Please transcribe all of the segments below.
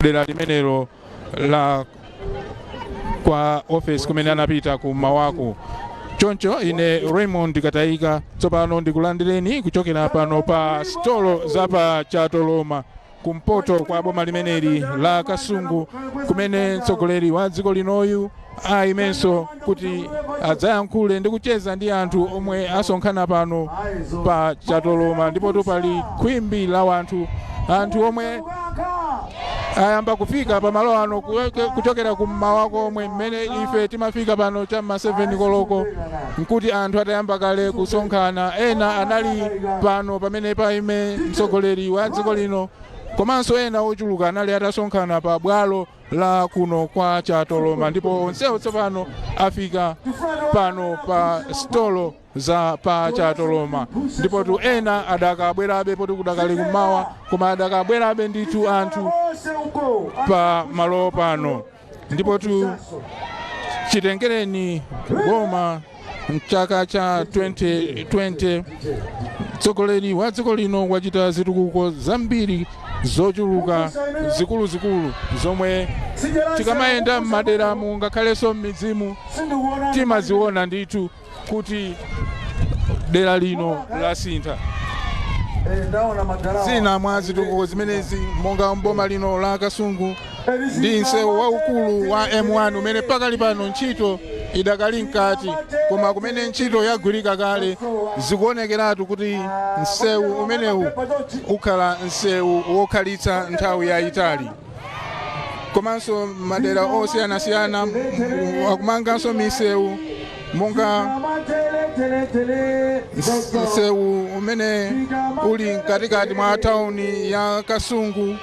Dera limenelo la kwa ofesi kumene anapita kumawako. Choncho ine Raymond Katayika tsopano ndikulandireni kuchokera pano pa sitolo za pa Chatoloma, kumpoto kwa boma limeneli la Kasungu, kumene mtsogoleri wa dziko linoyu ayimenso kuti adzayankhule ndi kucheza ndi anthu omwe asonkhana pano pa Chatoloma. Ndipo pali khwimbi la wanthu, anthu omwe ayamba kufika pamalo ano kuchokera kummawa komwe. Mmene ife timafika pano cham'ma 7 koloko nkuti anthu atayamba kale kusonkhana. Ena anali pano pamene paime mtsogoleri wa dziko lino, komanso ena ochuluka anali atasonkhana pa bwalo la kuno kwa Chatoloma, ndipo onsewo tsopano afika pano pa sitolo za pa Chatoloma. Ndipo tu ena adakabwerabe, poti kudakali kummawa, koma adakabwerabe ndithu anthu pa malo pano. Ndipo tu chitengereni boma mchaka cha 2020, mtsogoleri wa dziko lino wachita zitukuko zambiri zochuluka zikuluzikulu, zomwe tikamayenda m'maderamu ngakhalenso m'midzimu timaziona ndithu kuti dera lino lasintha. Zina mwa zitukuko zimenezi monga mboma lino la Kasungu ndi msewu waukulu wa M1, umene pakali pano ntchito idakali mkati, koma kumene ntchito yagwirika kale zikuonekeratu kuti msewu umenewu ukhala msewu wokhalitsa nthawi yayitali. Komanso madera osiyanasiyana akumanganso misewu, monga msewu umene uli mkatikati mwa tawuni ya Kasungu,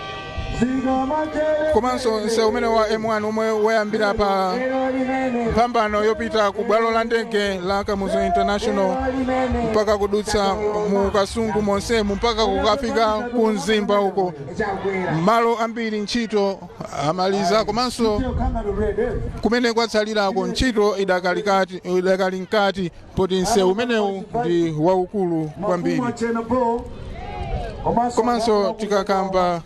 komanso msewu umene wa M1 omwe wayambira pa mphambano yopita ku bwalo la ndege la Kamuzu International mpaka kudutsa mu Kasungu monsemu mpaka kukafika ku Mzimba uko. Malo ambiri ntchito amaliza, komanso kumene kwatsalirako ntchito idakali mkati, poti msewu umenewu ndi waukulu kwambiri. Komanso tikakamba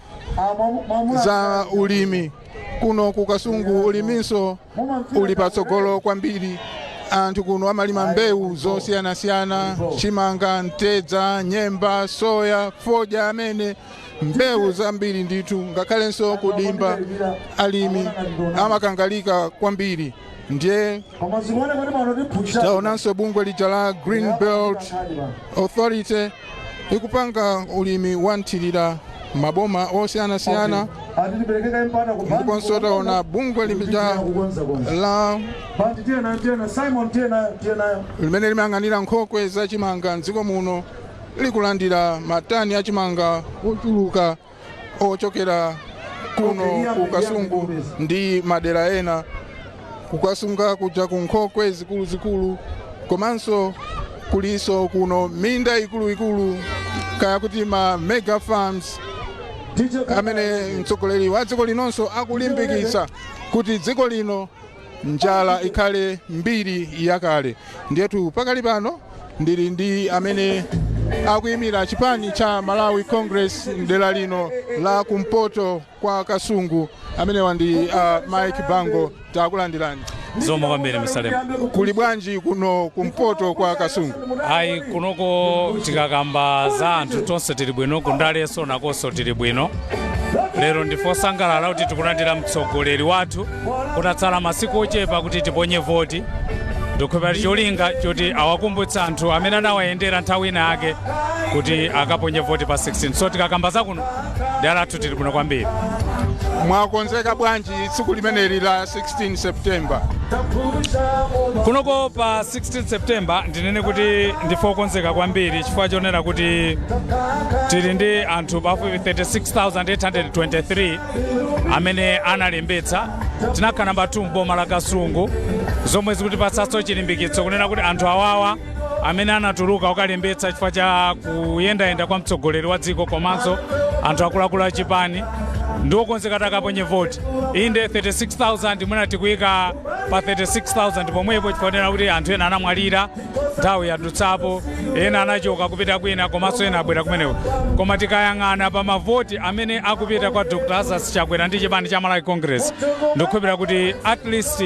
za ulimi kuno ku Kasungu, uliminso uli patsogolo kwambiri. Anthu kuno amalima mbewu zosiyanasiyana: chimanga, mtedza, nyemba, soya, fodya, amene mbewu zambiri ndithu. Ngakhalenso kudimba alimi amakangalika kwambiri. Ndiye taonanso bungwe lija la Green Belt Authority ikupanga ulimi wa mthirira maboma osiyanasiyana. Ndiponso taona bungwe lija la limene limayang'anira nkhokwe zachimanga mdziko muno likulandira matani achimanga ochuluka ochokera kuno ku Kasungu ndi madera ena, kukasunga kuja ku nkhokwe zikuluzikulu. Komanso kuliso kuno minda ikuluikulu, kaya kuti ma mega farms, amene mtsogoleri wa dziko linonso akulimbikitsa kuti dziko lino njala ikhale mbiri yakale. Ndiyetu pakali pano ndili ndi amene akuyimira chipani cha Malawi Congress mdera lino la kumpoto kwa Kasungu. Amenewa ndi Mike Bango. Takulandirani. Zikomo kwambiri, Msalemu. Kuli bwanji kuno kumpoto kwa Kasungu? Ayi, kunoko tikakamba za anthu tonse tili bwino, kundaleso nakonso tili bwino. Lero ndife osangalala kuti tikulandira mtsogoleri wathu kutatsala masiku ochepa kuti tiponye voti. Ndikukhulupirira cholinga choti awakumbutsa anthu amene anawayendera nthawi ina yake kuti akaponye voti pa 16. So tikakamba za kuno, dera lathu tili bwino kwambiri. Mwakonzeka bwanji tsiku limeneli la 16 September? Kunoko pa 16 September ndinene kuti ndife okonzeka kwambiri, chifukwa chonena kuti tili ndi anthu pafupi 36,823 amene analembetsa. Tinakhala namba 2 mboma la Kasungu, zomwe zikutipatsanso chilimbikitso kunena kuti anthu awawa amene anatuluka kukalembetsa chifukwa cha kuyendayenda kwa mtsogoleri wa dziko komanso anthu akuluakulu a chipani. Ndiokonzeka takaponye voti. Inde, 36,000 mwina tikuyika pa 36,000 pomwepo, chifukwa kuti anthu ena anamwalira, nthawi yadutsapo, ena anachoka kupita kwina, komanso ena abwera kumeneko. Koma tikayang'ana pa mavoti amene akupita kwa Dr Lazarus Chakwera ndi chipani cha Malawi Congress, ndikukhulupirira kuti at least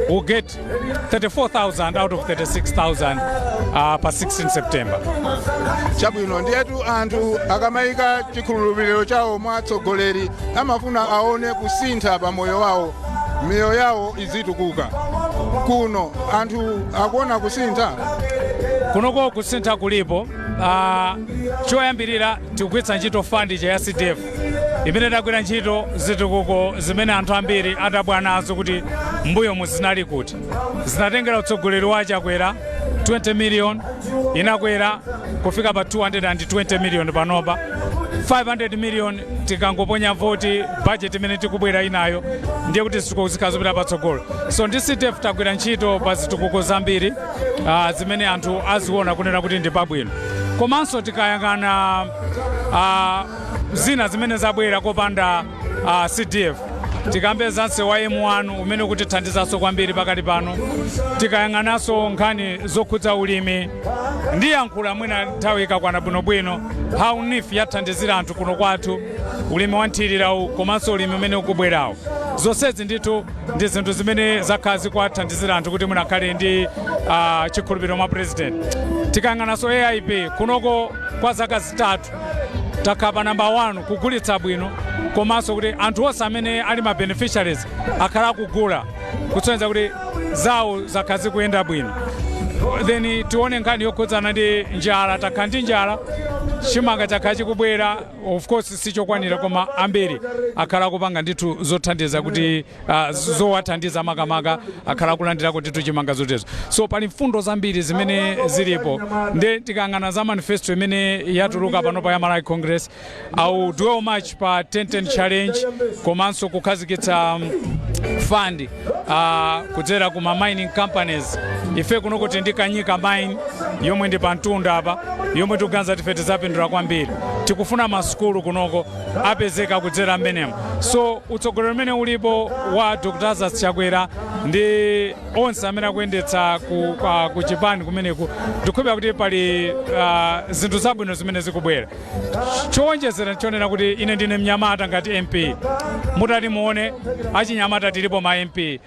we'll get 34,000 out of 36,000 pa 16 September. Chabwino, ndiyetu anthu akamayika chikhulupiriro chawo mwa atsogoleri amafuna aone kusintha pa moyo wawo, miyoyo yawo izitukuka. Kuno anthu akuona kusintha? Kunoko kusintha kulipo. Choyambirira, tikugwiritsa ntchito fund ya CDF imene tagwira ntchito zitukuko zimene anthu ambiri adabwa nazo kuti mbuyo muzinali kuti zinatengera utsogoleri wa Chakwera. 20 million inakwera kufika pa 220 million panopa. 500 million tikangoponya voti, budget imene tikubwera inayo, ndiye kuti zitukuko zikhazopita patsogolo. So ndi CDF tagwira ntchito pa zitukuko zambiri zimene anthu aziona kunena kuti ndi pabwino. Komanso tikayang'ana zina zimene zabwera kopanda CDF, tikambe za msewu wa M1 umene ukutithandizanso kwambiri pakati pano. Tikayang'ananso nkhani zokhudza ulimi, ndiyankhula mwina nthawi ikakwana bwinobwino how NEEF yathandizira anthu kuno kwathu, ulimi wa nthirirawu komanso ulimi umene ukubwerawo. Zonsezi ndithu ndi zinthu zimene zakhala zikuwathandizira anthu kuti munakhale ndi chikhulupiriro mwa president. Tikayang'ananso AIP kunoko, kwa zaka 3 takhala pa namba 1 kugulitsa bwino, komanso kuti anthu onse amene ali ma beneficiaries akhala akugula, kusonyeza kuti zawo zakhala zikuyenda bwino. Then tione nkhani yokhudzana ndi njala. Takhala ndi njala, chimanga chakhala chikubwera, of course sichokwanira, koma ambiri akhala akupanga ndithu zothandiza kuti zowathandiza makamaka akhala akulandirako ndithu chimanga zotezo. So pali mfundo zambiri zimene zilipo. Nde tikayang'ana za manifesto imene yatuluka panopa ya Malawi Congress, I will dwell much pa 10-10 challenge, komanso kukhazikitsa fund kudzera kuma mining companies. Ife kuno kuti ndi Kanyika Mine yomwe ndi pamtunda apa, yomwe tikuganiza tife tizapindula kwambiri. Tikufuna masukulu kunoko, apezeka kudzera mmenemo. So utsogoleri umene ulipo wa Dr Lazarus Chakwera ndi onse amene akuyendetsa ku chipani kumeneku, ndikukhulupirira kuti pali zinthu zabwino zimene zikubwera. Chowonjezera nchonena kuti ine ndine mnyamata ngati MP. Mutati muone, achinyamata tilipo ma MP.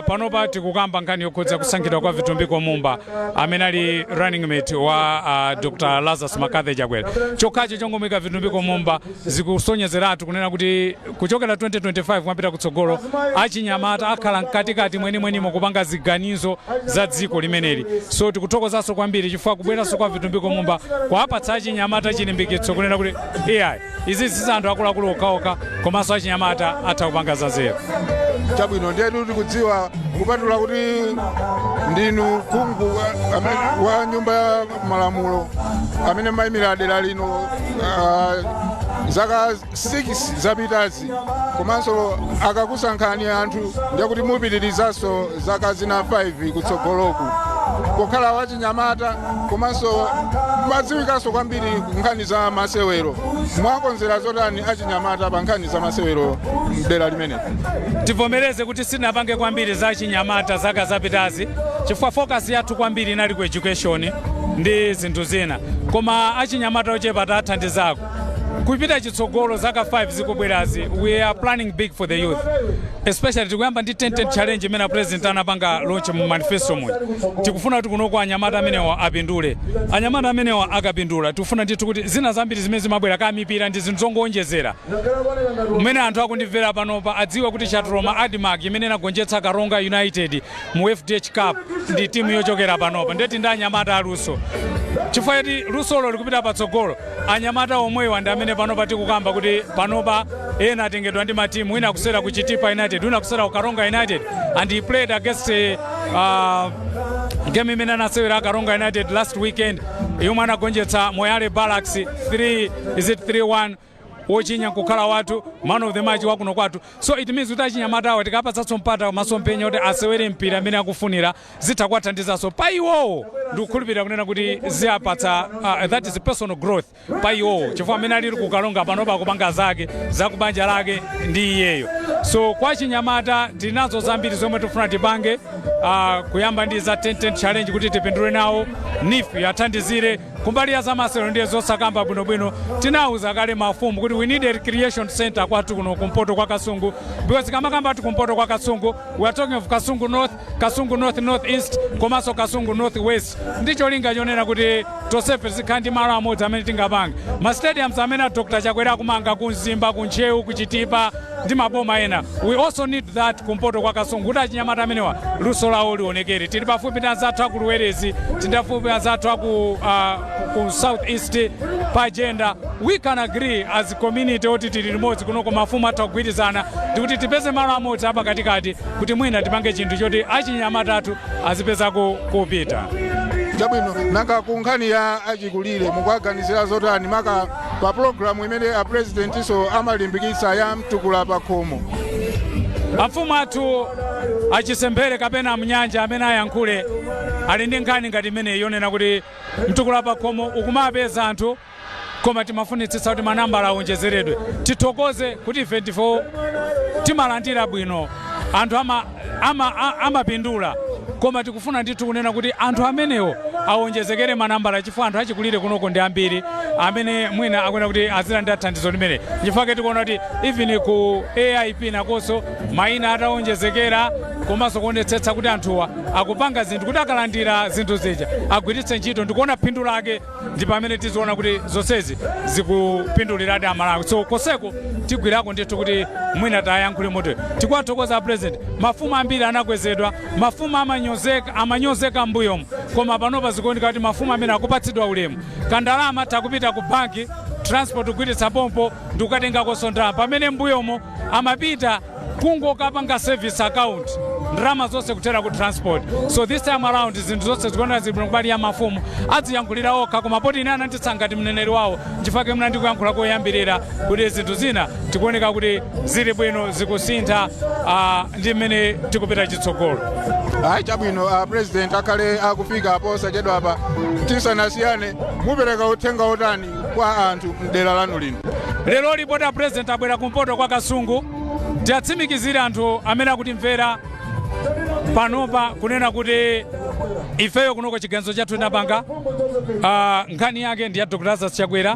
Panopa tikukamba nkhani yokhudza kusankhidwa kwa Vitumbiko Mumba amene ali running mate wa Dr Lazarus McCarthy Chakwera. Chokhacho chongomika Vitumbiko Mumba zikusonyezeratu kunena kuti kuchokera 2025 kumapita kutsogolo, achinyamata akhala mkatikati mwenimwenimo kupanga ziganizo za dziko limeneli. So tikuthokozanso kwambiri chifukwa kubweranso kwa Vitumbiko Mumba kuwapatsa achinyamata chilimbikitso kunena kuti ai, izi si anthu akuluakulu okhaokha, komanso achinyamata atha kupanga zanzeru. Chabwino, ndiyetu tikudziwa, kupatula kuti ndinu phungu wa nyumba ya malamulo amene mayimira dera lino zaka 6 zapitazi, komanso akakusankhani anthu ndiye kuti mupitirizanso zaka zina 5 kutsogoloku, pokhala wachinyamata komanso madziwikanso kwambiri nkhani za masewero, mwakonzera zotani achinyamata pa nkhani za masewero mdera limene? Tivomereze kuti sitinapange kwambiri za chinyamata zaka zapitazi chifukwa focus yathu kwambiri inali ku education ndi zinthu zina, koma achinyamata ochepa tathandizako. Kupita chitsogolo, zaka 5 zikubwerazi, we are planning big for the youth, especially tikuyamba ndi 10-10 challenge imene president anapanga launch mu manifesto muja. Tikufuna kuti kunoko anyamata amenewa apindule. Anyamata amenewa akapindula, tikufuna ndithu kuti zina zambiri zimene zimabwera ka mipira ndi zinthu zongoonjezera. Mmene anthu akundimvera panopa adziwe kuti Chatuloma ADMARC imene inagonjetsa Karonga United mu FDH Cup ndi timu yochokera panopa. Ndeti ndi anyamata aluso, chifukwa choti lusolo likupita patsogolo. Anyamata omwewa ndi amene panopa tikukamba kuti panopa ena atengedwa ndi matimu, wina akusewera ku Chitipa United, wina akusewera ku Karonga United, and he played against game imene anasewera Karonga United last weekend yomwe anagonjetsa Moyale Barracks 3, is it 3-1? Wochinya nkukhala wathu, man of the match wakuno kwathu. So it means kuti achinyamatawo tikapatsanso mpata, masomphenya kuti asewere mpira amene akufunira, zitha kuwathandizanso pa iwowo. Ndikukhulupirira kunena kuti ziyapatsa, that is personal growth pa iwowo, chifukwa amene alili kukalonga panopa akupanga zake zakubanja lake ndi iyeyo. So kwa chinyamata tinazo zambiri zomwe tifuna tipange, kuyamba ndi za 10-10 challenge kuti tipindule nawo, NEEF yathandizire kumbali ya zamasewero. Ndiye zosakamba bwinobwino, tinawuza kale mafumu kuti we need a recreation center kwathu kuno kumpoto kwa Kasungu, because kamakamba ati kumpoto kwa Kasungu, we are talking of Kasungu North, Kasungu North, North East komanso Kasungu North West, ndi cholinga chonena kuti tonsefe tizikhala ndi malo amodzi amene tingapange ma stadiums amene a Dr Chakwera akumanga ku Mzimba, ku Ntcheu, ku Chitipa ndi maboma ena. We also need that kumpoto kwa Kasungu kuti achinyamata amenewa luso lawo lionekere. Tili pafupi ndi anzathu aku Luwerezi, tili pafupi anzathu aku ku South East pa agenda. We can agree as community oti tili limodzi kunoko, mafumu athu akugwirizana ndikuti tipeze malo amodzi apakatikati kuti mwina tipange chinthu choti achinyamata athu azipezako kupita. Chabwino. Nanga ku nkhani ya achikulire mukuaganizira zotani, maka pa pulogalamu imene a presidentinso amalimbikitsa ya Mtukula pa Khomo? Amfumu athu achisembere kapena amnyanja amene ayankhule ali ndi nkhani ngati imeneyi yonena kuti Mtukula pa Khomo ukumapeza anthu, koma timafunitsitsa kuti manambala awonjezeredwe. Tithokoze kuti ife ndifo timalandira bwino anthu, amapindula, koma tikufuna ndithu kunena kuti anthu amenewo awonjezekere manambala, chifukwa anthu achikulire kunoko ndi ambiri amene mwina akuona kuti azilandira thandizo limene. Chifukwa tikuona kuti even ku AIP nakonso mayina atawonjezekera, komanso kuonetsetsa kuti anthuwa akupanga zinthu kuti akalandira zinthu zija agwiritse ntchito ndikuona phindu lake, ndi pamene tiziona kuti zonsezi zikupinduliradi Amalawi. So koseko tigwirako ndithu kuti mwina tayankhule moto. Tikuwathokoza President, mafumu ambiri anakwezedwa. Mafumu amanyozeka, amanyozeka m'mbuyomu, koma panopa zikuoneka kuti mafumu amene akupatsidwa ulemu, kandalama takupita ku banki, transport kugwiritsa pompo ndikukatengakonso ndalama, pamene m'mbuyomo amapita kungokapanga service account, ndalama zonse kuthera ku transport. So this time around zinthu zonse zikuoneka zili bwino kumbali ya mafumu. Adziyankhulira okha, koma poti ine ananditsa ngati mneneri wawo, nchifukwa mna ndikuyankhula koyambirira kuti zinthu zina tikuoneka kuti zili bwino, zikusintha, ndi mmene tikupita chitsogolo. Ayi, chabwino. President akhale akufika posachedwa apa. Tisanasiyane, mupereka uthenga otani kwa anthu mdera lanu lino? Lero lipota President abwera kumpoto kwa Kasungu, tiyatsimikizire anthu amene akutimvera panopa kunena kuti ifeyo kunoko chiganizo chathu tinapanga. Nkhani yake ndi ya Dr Lazarus Chakwera,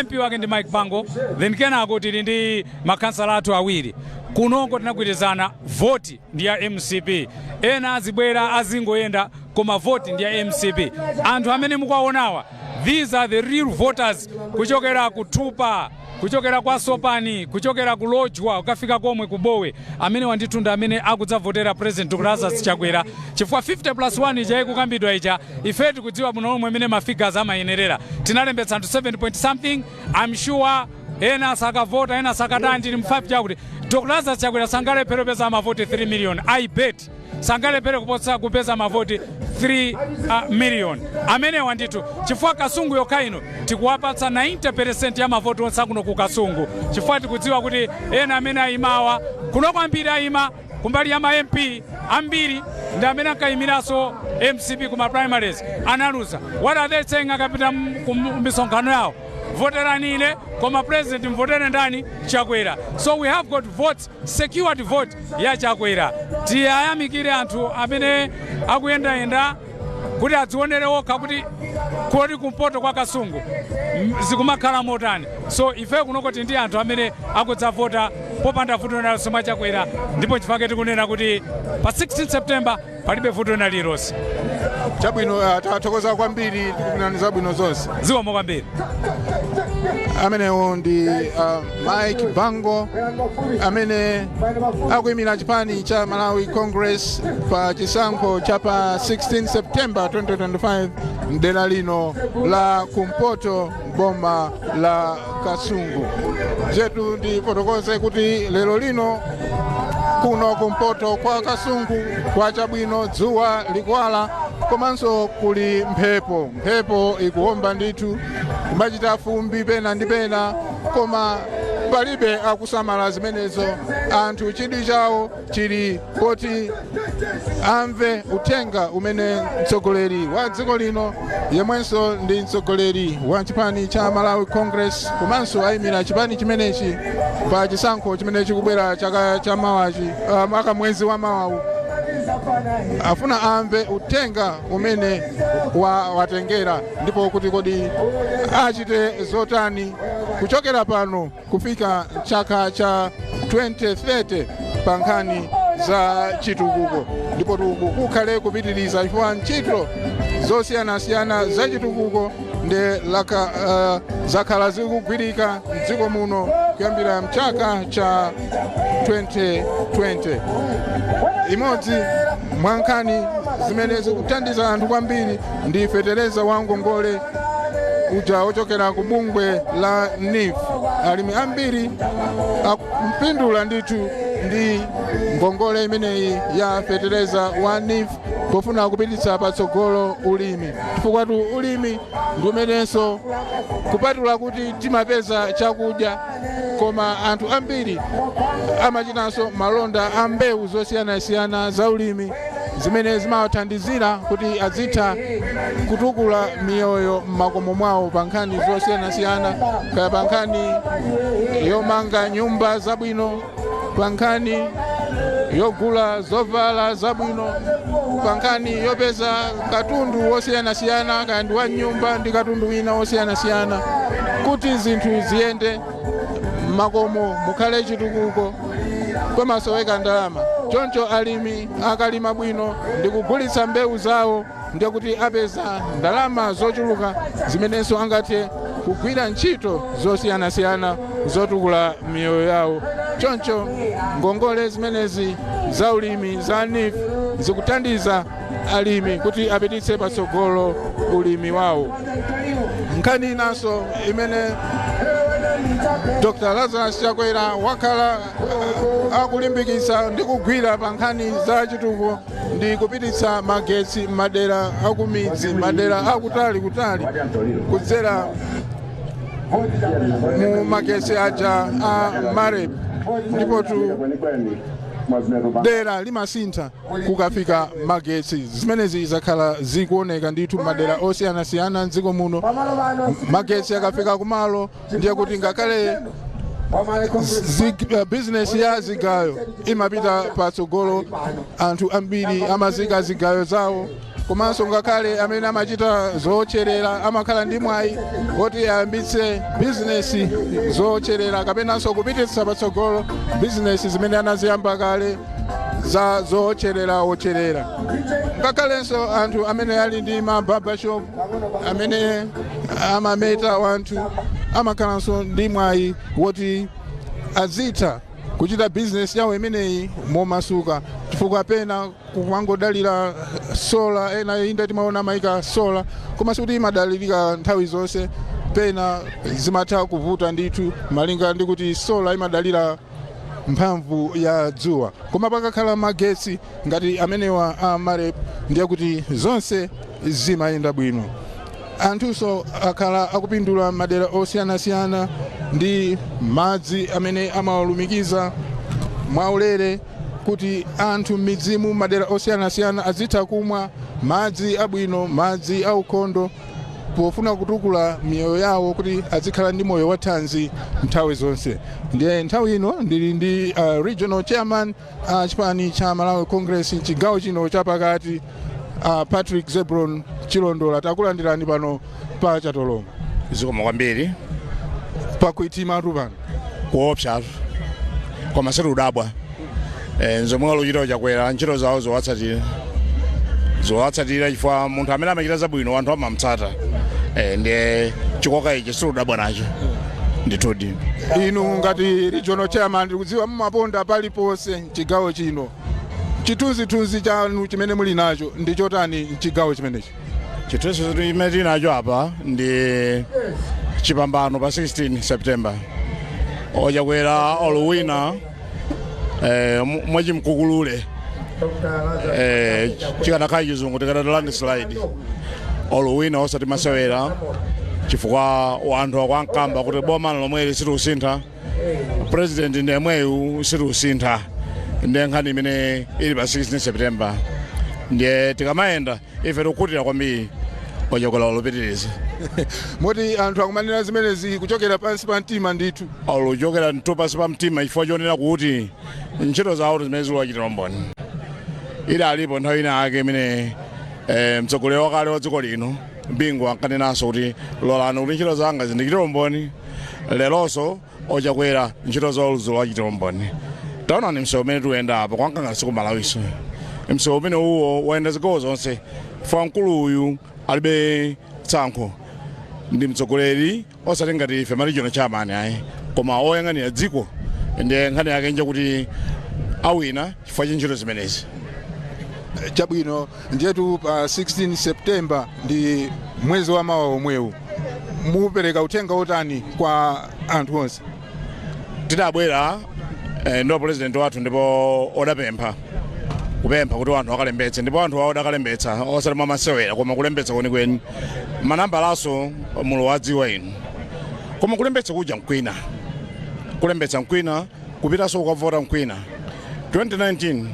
MP wake ndi Mike Bango, then kenako tili ndi makhansala athu awiri. Kunoko tinagwirizana, voti ndi ya MCP. Ena azibwera azingoyenda, koma voti ndi ya MCP. Anthu amene mukuwaonawa, these are the real voters, kuchokera ku Thupa, kuchokera kwa Sopani, kuchokera ku Lojwa, kukafika komwe ku Bowe. Amene wanditunda amene akudzavotera President Dr Lazarus Chakwera, chifukwa 50 plus 1 ija ikukambidwa ija, ife tikudziwa bwino lomwe amene ma figures amayenerera. Tinalembetsa anthu 7 point something. I'm sure ena sakavota, ena sakatani, tili mu 5 chakuti Dr Lazarus Chakwera sangalephere kupeza mavoti 3 million. I bet sangalephere kuposa kupeza mavoti 3 million amenewa ndithu, chifukwa Kasungu yokha ino tikuwapatsa 90% ya mavoti onse akuno ku Kasungu, chifukwa tikudziwa kuti ena amene ayimawa kuno kwambiri ayima kumbali ya ma MP ambiri ndi amene ankayimiranso MCP kuma primaries analuza. What are they saying akapita ku misonkhano yawo? "Voterani ine, koma president mvotere ndani? Chakwera." So we have got votes secured, vote ya Chakwera. Tiyayamikire anthu amene akuyendayenda kuti adzionere okha kuti kodi kumpoto kwa Kasungu zikumakhala motani. So ife kunoko tili ndi anthu amene akudzavota popanda vuto lililonse mwa Chakwera, ndipo chifukwa tikunena kuti pa 16 September palibe vuto lina lililonse. Chabwino, tathokoza kwambiri, tikufunirani zabwino zonse. Zikomo kwambiri. Amenewo ndi Mike Bango amene akuyimira chipani cha Malawi Congress pa chisankho cha pa 16 September 2025 mdera lino la kumpoto, boma la Kasungu. Zetu ndifotokoze kuti lero lino kuno kumpoto kwa Kasungu kwa chabwino, dzuwa likuwala komanso kuli mphepo. Mphepo ikuwomba ndithu, kumachita fumbi pena ndi pena, koma Palibe akusamala zimenezo. Anthu chidwi chawo chili poti amve uthenga umene mtsogoleri wa dziko lino, yemwenso ndi mtsogoleri wa chipani cha Malawi Congress komanso ayimira chipani chimenechi pa chisankho chimene chikubwera chaka cha mawachi, aka mwezi wa mawawu, afuna amve uthenga umene watengera ndipo kuti kodi achite zotani kuchokera pano kufika chaka cha 2030 pa nkhani za chitukuko. Ndipo kukhale kupitiriza, chifukwa ntchito zosiyanasiyana za chitukuko ndi laka zakhala zikugwirika mdziko muno kuyambira mchaka cha 2020. Imodzi mwa nkhani zimene zikuthandiza anthu kwambiri ndi fetereza wa ngongole uja ochokera ku bungwe la NEEF. Alimi ambiri akupindula ndithu ndi ngongole imeneyi ya fetereza wa NEEF pofuna kupititsa patsogolo ulimi, chifukwa tu ulimi ndi umenenso, kupatula kuti timapeza chakudya, koma anthu ambiri amachitanso malonda a mbewu zosiyanasiyana za ulimi zimene zimawathandizira kuti azitha kutukula miyoyo m'makomo mwawo pa nkhani zosiyanasiyana, kaya pa nkhani yomanga nyumba zabwino, pa nkhani yogula zovala zabwino, pa nkhani yopeza katundu wosiyanasiyana, kaya ndi wa nyumba ndi katundu wina wosiyanasiyana, kuti zinthu ziyende m'makomo, mukhale chitukuko, pamasoweka ndalama. Choncho alimi akalima bwino ndi kugulitsa mbewu zawo, ndiye kuti apeza ndalama zochuluka zimenenso angathe kugwira ntchito zosiyanasiyana zotukula miyoyo yawo. Choncho ngongole zimenezi za ulimi za NEEF zikuthandiza alimi kuti apititse patsogolo ulimi wawo. Nkhani inanso imene Dr Lazarus Chakwera wakhala akulimbikitsa ndi kugwira pa nkhani za chitukuko ndi kupititsa magetsi m'madera akumidzi, madera akutali kutali, kudzera mu magetsi aja a MAREP. Ndipo tu dera limasintha kukafika magetsi. Zimenezi zakhala zikuoneka ndithu madera osiyanasiyana mdziko muno. Magetsi akafika kumalo, ndiye kuti ngakhale bizinesi ya zigayo imapita patsogolo. Anthu ambiri amazika zigayo zawo, komanso ngakhale amene amachita zocherera amakhala ndi mwayi woti ayambitse bizinesi zocherera kapenanso kupititsa patsogolo bizinesi zimene anaziyamba kale za zocherera wocherera. Ngakhalenso anthu amene ali ndi ma barbershop, amene amameta wanthu, amakhalanso ndi mwayi woti azitha kuchita bizinesi yawo imeneyi momasuka, chifukwa pena kumangodalira solar. Ena inde timaona amayika solar, koma sikuti imadalirika nthawi zonse. Pena zimatha kuvuta ndithu, malinga ndi kuti solar imadalira mphamvu ya dzuwa, koma pakakhala magetsi ngati amenewa a MAREP, ndiye kuti zonse zimayenda bwino. Anthunso akhala akupindula madera osiyanasiyana ndi madzi amene amawalumikiza mwaulere, kuti anthu m'midzimu, madera osiyanasiyana, azitha kumwa madzi abwino, madzi aukhondo, pofuna kutukula miyoyo yawo kuti azikhala ndi moyo wathanzi nthawi zonse. Ndiye nthawi ino ndili ndi regional chairman chipani cha Malawi Congress mchigawo chino chapakati, Patrick Zebron Chilondola. Takulandirani pano pa Chatoloma. Zikomo kwambiri. Pakuitimatu pano. Kuopsatu, koma sitikudabwa. Nzomwe aluchita Chakwera, ntchito zawo zowatsatira, zowatsatira, chifukwa munthu amene amachita zabwino anthu amamutsata. Ndiye chikoka ichi sitikudabwa nacho ndithudi. Inu ngati regional chairman, ndikudziwa mumaponda paliponse mchigawo chino, chithunzithunzi chanu chimene muli nacho ndi chotani mchigawo chimenechi? Chithunzi chimene tili nacho apa ndi chipambano pa 16 September. Ochakwera oluwina mwachimkukulule, chikanakhala chizungu tikanati landslide. Oluwina osati masewera, chifukwa anthu akwankamba kuti boma lomweli sitikusintha. President ndi yemweyu, sitiusintha. Ndiye nkhani imene ili pa 16 September, ndiye tikamayenda ife tikukhutira kwambiri, ochakwera lupitiriza. Moti anthu akumanena zimenezi kuchokera pansi pa mtima ndithu? Oluchokera mtu pansi pa mtima, chifukwa chonena kuti ntchito zawo zimene zikuwachitira umboni. Ili alipo nthawi ina ake imene mtsogoleri wakale wa dziko lino Bingu ankanenanso kuti lolani kuti ntchito zanga zindichitire umboni. Leronso ochakwera ntchito zawo zikuwachitira umboni. Taonani msewu umene tikuyenda apo kwankanga siku Malawiso, msewu umene uwo wayenda zigawo zonse. Fa mkulu uyu alibe tsankho, ndi mtsogoleri osati ngati ife ma regional chairman ayi, koma oyang'anira dziko. Ndiye nkhani yake nje kuti awina chifukwa cha ntchito zimenezi. Chabwino, ndiyetu pa 16 September ndi mwezi wa mawa omwewu, mupereka uthenga otani kwa anthu onse? Tidabwera ndo president wathu ndipo odapempha kupempha kuti anthu akalembetse, ndipo anthu awo adakalembetsa osati mwamasewera, koma kulembetsa kwenikweni. Manambalaso mulowadziwa inu, koma kulembetsa kuja nkwina, kulembetsa nkwina, kupitanso kukavota nkwina. 2019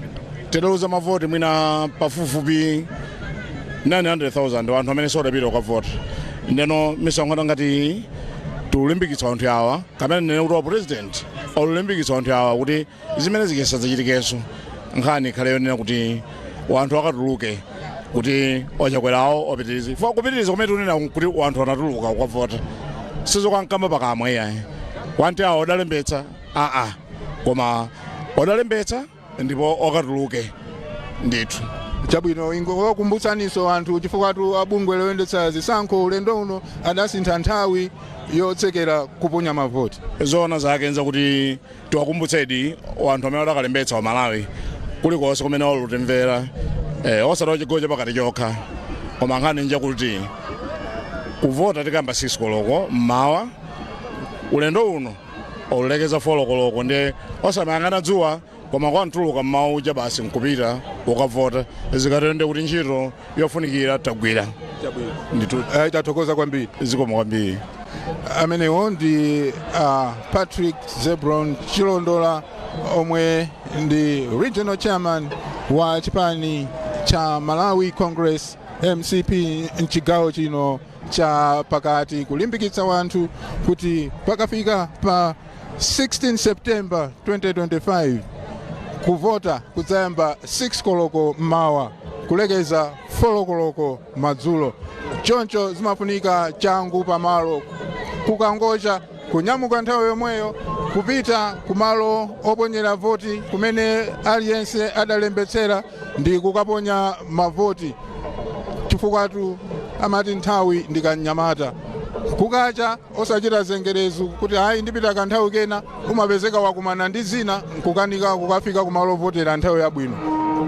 tidaluza mavoti mwina pafupifupi 900,000, anthu amene sodapita kukavota. Ndeno misonkhano ngati iyi tikulimbikitsa anthu awa, kamene nene kuti wa president olulimbikitsa anthu awa kuti zimene zikisadzachitikenso. Nkhani ikhale yonena kuti wanthu akatuluke kuti ochakwerawo opitirize fa kupitiriza kumene tikunena kuti wanthu anatuluka kukavota, sizokankamba pakamwa iyayi kwanti awo odalembetsa aa, koma odalembetsa ndipo okatuluke ndithu. Chabwino, ingokumbutsaninso anthu, chifukwa tu abungwe loyendetsa zisankho ulendo uno adasintha nthawi yotsekera kuponya mavoti. Zoona zake nzakuti tiwakumbutsedi anthu amene adakalembetsa wa Malawi kulikonse kumene olutimvera, osati chigawo chapakati chokha, koma nkhani nje kuti kuvota tikamba 6 koloko mmawa, ulendo uno olulekeza 4 koloko. Ndiye osamayang'ana dzuwa, koma kwantuluka mmawa uja basi nkupita ukavota. Zikatende kuti ntchito yofunikira tagwira ndithu. Tathokoza kwambiri. Zikomo kwambiri. Amenewo ndi Patrick Zebron Chilondola, omwe ndi regional chairman wa chipani cha Malawi Congress, MCP, mchigawo chino cha pakati, kulimbikitsa wanthu kuti pakafika pa 16 September 2025 kuvota kudzayamba 6 koloko mmawa kulekeza 4 koloko madzulo. Choncho zimafunika changu pamalo, kukangocha kunyamuka nthawi yomweyo kupita kumalo oponyera voti kumene aliyense adalembetsera ndi kukaponya mavoti, chifukwatu amati nthawi ndikanyamata. Kukacha osachita zengerezu kuti hayi, ndipita kanthawi kena, umapezeka wakumana ndi zina nkukanika kukafika kumalo ovotera nthawi yabwino.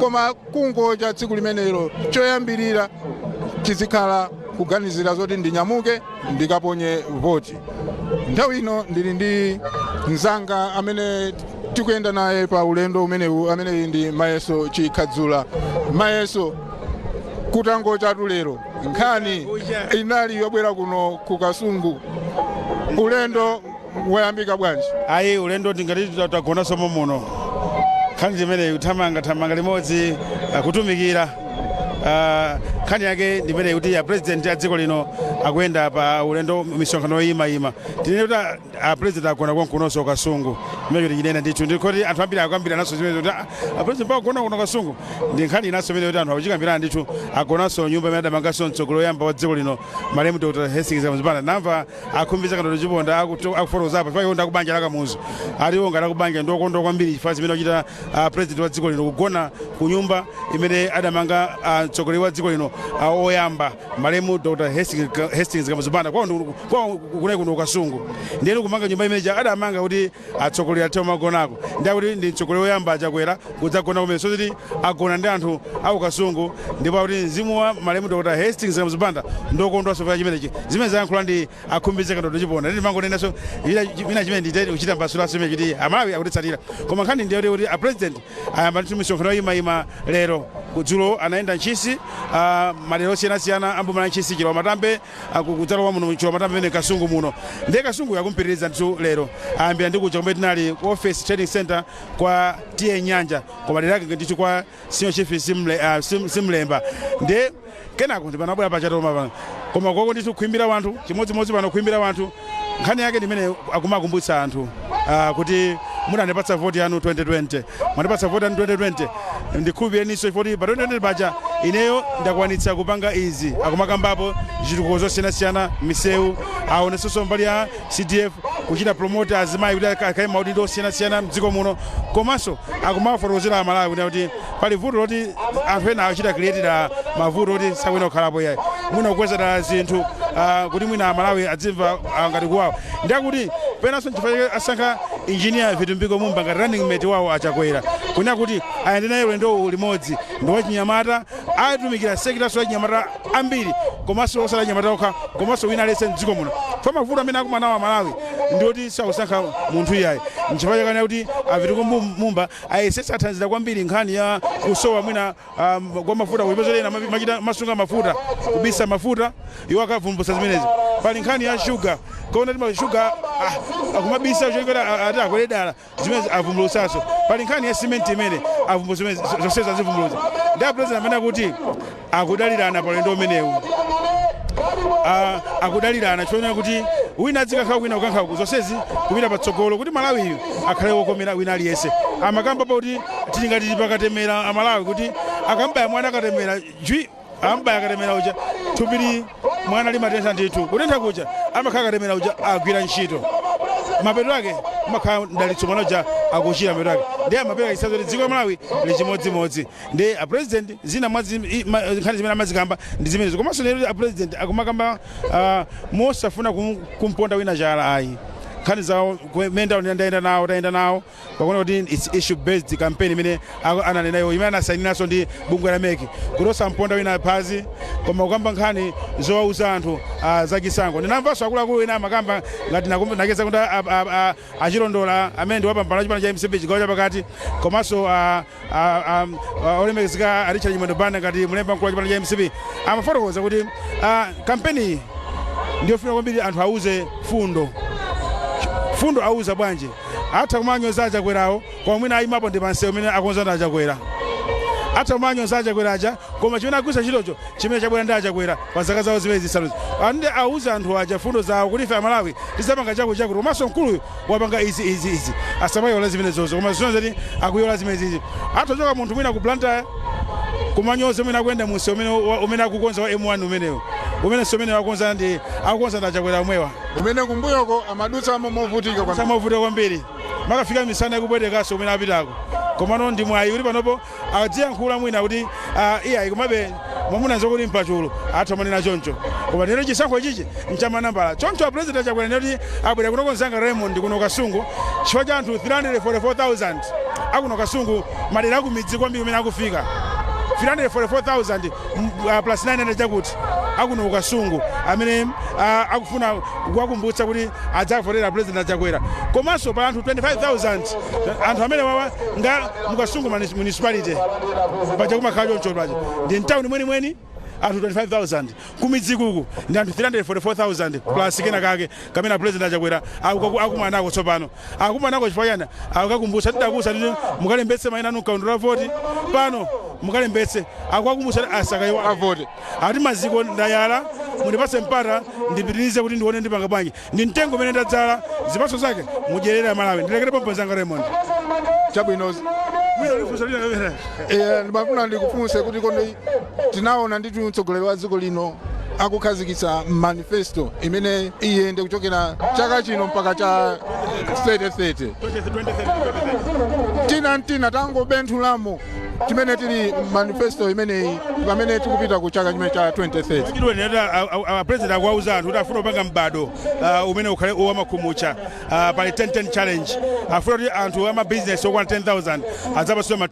Koma kungocha tsiku limenelo, choyambirira chizikhala kuganizira zoti ndinyamuke ndikaponye voti. Nthawi ino ndili ndi mzanga amene tikuyenda naye pa ulendo umenewu, amene ndi Mayeso Chikhadzula. Mayeso, kutangochatu lero nkhani inali yobwera kuno ku Kasungu, ulendo wayambika bwanji? Ayi, ulendo tingati tagona somo muno. Nkhani zimeneyi kuthamanga thamanga limodzi, kutumikira. Nkhani yake ndimeneyi kuti ya president a dziko lino akuyenda pa ulendo, misonkhano yoyimayima. Tinene kuti a president agona konkunonso Kasungu, imene tinena ndithu ndikoti anthu ambiri akambira naso zimene kuti a president mpaka kugona kuno Kasungu. Ndi nkhani inaso imene kuti anthu akuchikambirana ndithu. Agonanso nyumba imene adamanganso mtsogoleri woyamba wa dziko lino, malemu Dr Hastings Kamuzu Banda. Namva akhumbiza Kandodo Chiponda akufotokozapo, chifukwa iwo ndakubanja la Kamuzu, aliwo ngati akubanja ndokondwa kwambiri chifukwa zimene akuchita president wa dziko lino, kugona ku nyumba imene adamanga mtsogoleri wa dziko lino oyamba, malemu Dr Hastings Kamuzu Banda, kwawo kunali kuno Kasungu. Ndiyeni kumanga nyumba imene adamanga kuti atsogoleri athe magonako, ndi akuti ndi mtsogoleri woyamba Achakwera kudzagona kumene, so kuti agona ndi anthu aku Kasungu, ndipo akuti mzimu wa malemu Dr Hastings Kamuzu Banda ndokondwanso pa chimenechi. Zimene zayankhula ndi akhumbize Kandodo Chiponda, ndi mangonenanso ina chimene ndite kuchita mbasulaso imene kuti Amalawi akutitsatira. Koma nkhani ndiyo kuti a president ayamba ndithu misonkhano yoyimayima lero. Kudzulo anayenda Ntchisi, madera osiyanasiyana amboma la Ntchisi, Chilowamatambe, kudzalowa muno Chilowamatambe mene Kasungu muno. Ndiye Kasungu yakumpitiriza ndithu. Lero ayambira ndi kuja kumene tinali ku office training center kwa T/A Nyanja, koma dera lake ndithu kwa senior chief Simlemba. Ndiye kenako ndi panabwera pachatoma pano, koma koko ndithu kuimbira wanthu chimodzimodzi pano, kuimbira wanthu. Nkhani yake ndimene akumakumbutsa anthu kuti munandipatsa voti yanu 2020, mwandipatsa voti yanu 2020, ndikhulupireninso poti pa 2020 paja ineyo ndakwanitsa kupanga izi. Akumakambapo zitukuko zosiyanasiyana, misewu, aonesenso mbali ya CDF, kuchita promote azimayi kuti akhale maudindo osiyanasiyana mdziko muno. Komanso akumafotokozera Amalawi kuti pali vuto loti anthu ena achita create mavuto oti sakuyenera kukhalapo yayi, mwina kukweza dala zinthu kuti mwina Amalawi adzimva ngati kuwawa. Ndiyakuti penanso nchifukwa chake asankha Engineer Vitumbiko Mumba ngati running mate wawo Achakwera, kunena kuti ayende naye ulendo limodzi. Ndi wachinyamata, atumikira sector yachinyamata ambiri, komanso osati achinyamata okha, komanso wina aliyense mdziko muno. Fa mavuto amene akumana nawo Amalawi ndioti sakusankha munthu iyayi. Nchifukwa chake kuti aVitumbiko Mumba ayesetsa, athandiza kwambiri nkhani ya kusowa mwina kwa mafuta, kulipezo ena machita masunga mafuta, kubisa mafuta, iwo akavumbutsa zimenezi. Pali nkhani ya shuga, kaona ti shuga akumabisa choikera ati akwere dala, zimene avumbulutsaso. Pali nkhani ya simenti imene avumbulutsa, zimene zonsezo azivumbulutsa. Ndi apresident amene akuti akudalirana pa ulendo umenewu. Akudalirana chifukwa kuti wina adzikankha wina kukankha, zonsezi kupita patsogolo kuti Malawiyu akhale wokomera wina aliyense. Amakamba kuti tili ngati pakatemera Amalawi, kuti akambaya mwana akatemera jwi, ambaya akatemera uja, thupili mwana limatentha ndithu. Kutentha kuja amakhala katemera uja agwira ntchito, mapeto ake amakhala mdalitso, mwana uja akuchira mapeto ake. Ndiye amapereka chitsanzo kuti dziko la Malawi li chimodzimodzi ndi apresident. Zina mwa nkhani zimene amazikamba ndi zimenezo. Komanso lero apresident akumakamba mosafuna kumponda wina chala ayi. Nkhani zawo kumene ndayenda nawo, tayenda nawo, pakuona kuti it's issue based campaign imene ananenayo, imene anasainiranso ndi bungwe la MEC, kuti osamponda wina phazi, koma kukamba nkhani zowauza anthu zachisankho. Ndinamvanso akuluakulu ena amakamba ngati nakeza kuti achilondola amene ndi wapambana chipani cha MCP chigawo chapakati, komanso olemekezeka a Richard Chimwendo Banda ngati mlembi mkulu wa chipani cha MCP, amafotokoza kuti kampeni iyi ndiyofuna kwambiri anthu auze fundo. Fundo auza bwanji? Atha kumanyoza Achakwerawo, koma mwina ayimapo ndi pansewu umene akonza ndi Achakwera. Atha kumanyoza Achakweraja, koma chimene agwisa ntchitocho chimene chabwera ndi Achakwera pa zaka zawo zimene zisanuzi. Ande auze anthu aja fundo zawo kuti ife Amalawi tizapanga chakuti chakuti, komanso mkuluyu wapanga izi, izi, izi. Asamayola zimene zozo, koma zino zati akuyola zimene zizi. Atha choka munthu mwina ku Blantyre kumanyoza mwina akuyenda munsewu umene akukonza wa M1 umenewo, umene si umene wakonza ndi akukonza ndi Achakwera omwewa, umene kumbuyoko amadutsamo movutika kwambiri. Samavuta kwambiri, makafika misana ikupwetekaso umene apitako. Komano ndi mwayi kuti panopo adziyankhula mwina kuti iyayi, komabe mwamuna nzokuti mpachulu atha manena choncho. Koma lero chisankho ichichi nchamanambala. Choncho apresident Achakwera ndikuti abwera kuno konzanga Raymond kuno Kasungu chifukwa cha anthu 344,000 akuno Kasungu, madera akumidzi kwambiri umene akufika 344,000 plus 900 chakuti akuno Kasungu, amene akufuna kuwakumbutsa kuti adzavotera President Achakwera. Komanso pa anthu 25,000, anthu amene wawa nga muKasungu municipality paja kumakhala choncho, paja ndi mtawuni mwenimweni, anthu 25,000. Kumidzi kuku ndi anthu 344,000 plus kena kake kamene President Achakwera akumana nako tsopano. Akumana nako chifukwa chani? Akukakumbutsa, tidakusa kuti mukalembetse mayina anu mkaundula wa voti pano, mukalembetse. Akukakumbutsa asakayiwa avote. Ati maziko ndayala, mundipatse mpata ndipitirize kuti ndione ndipanga bwanji. Ndi mtengo umene ndadzala, zipatso zake mudyerera Malawi. Ndilekere pompo zanga, Raymond. Chabwino. Mwina ulifunsa lina kapena? Ndimafuna ndikufunse kuti kodi tinaona ndithu mtsogoleri wa dziko lino akukhazikitsa manifesto imene iyende kuchokera chaka chino mpaka cha 3030, tina mtina tangobenthulamo chimene tili manifesto imeneyi pamene tikupita ku chaka chimene cha 2030. Chidweni ati president akuwauza anthu kuti afuna kupanga m'bado umene ukhale wamakhumucha. Pali 10-10 challenge, afuna kuti anthu amabizinesi okwana 10,000 adzapatsidwa ma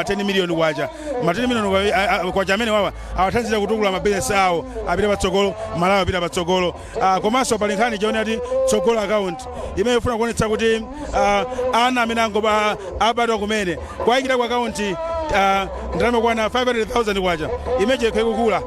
10 million kwacha. Ma 10 million kwacha amene wawa awathandizira kutukula mabizinesi awo apite patsogolo, Malawi apite patsogolo. Komanso pali nkhani chaone ati Tsogolo account imene ifuna kuonetsa kuti ana amene angoba abadwa kumene kwayikira ku akaunti Ndalama kwana 500,000 kwacha imeje ikhale kukula,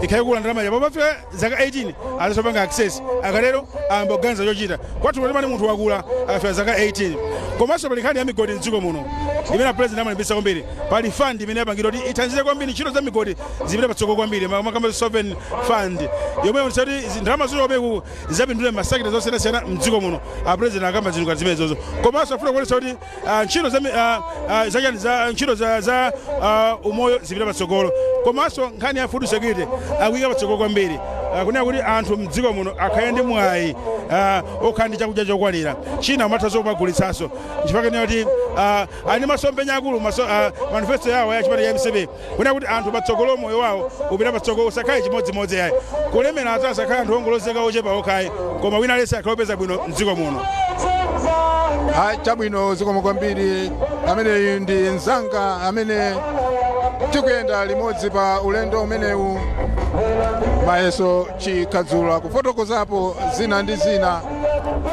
ikhale kukula ndalama yapo pafika zaka 18 azasopanga access. Akatero ayamba kuganiza chochita. Kwathu kuti munthu wakula akafika zaka 18. Komanso pali nkhani ya migodi mdziko muno imene President amalimbitsa kwambiri. Pali fund imene yapangidwa kuti ithandize kwambiri ntchito za migodi zipite patsogolo kwambiri, makamba sovereign fund yomwe onetsa kuti ndalama zochoka zapindule ma sector zosiyanasiyana mdziko muno. A President akamba zinthu ngati zimenezozo. Komanso afuna kuonetsa kuti ntchito za zachani za ntchito za umoyo zipite patsogolo. Komanso nkhani ya food security akuyika patsogolo kwambiri, kunena kuti anthu mdziko muno akhale ndi mwayi okhala ndi chakudya chokwanira, china umatha zopagulitsanso. Nchifukwa chake kuti ali masomphenya akulu manifesto yawo ya chipani cha MCP, kunena kuti anthu patsogolo moyo wawo upita patsogolo, usakhale chimodzimodzi yayi, kulemera ati asakhale anthu ongolozeka ochepa okhayi, koma wina aliyense akhale opeza bwino mdziko muno. Ah, chabwino, zikomo kwambiri. Ameneyu ndi mzanga amene tikuyenda limodzi pa ulendo umenewu, Mayeso Chikadzula, kufotokozapo zina ndi zina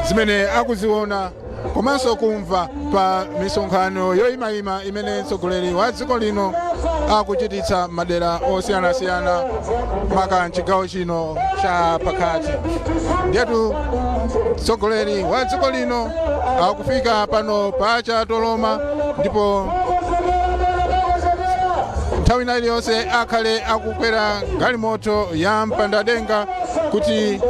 zimene akuziona komanso kumva pa misonkhano yoyimayima imene mtsogoleri wa dziko lino akuchititsa madera osiyanasiyana, maka mchigawo chino cha pakati. Ndiyetu mtsogoleri wa dziko lino akufika pano pa Chatoloma, ndipo nthawi ina iliyonse akhale akukwera galimoto ya mpandadenga kuti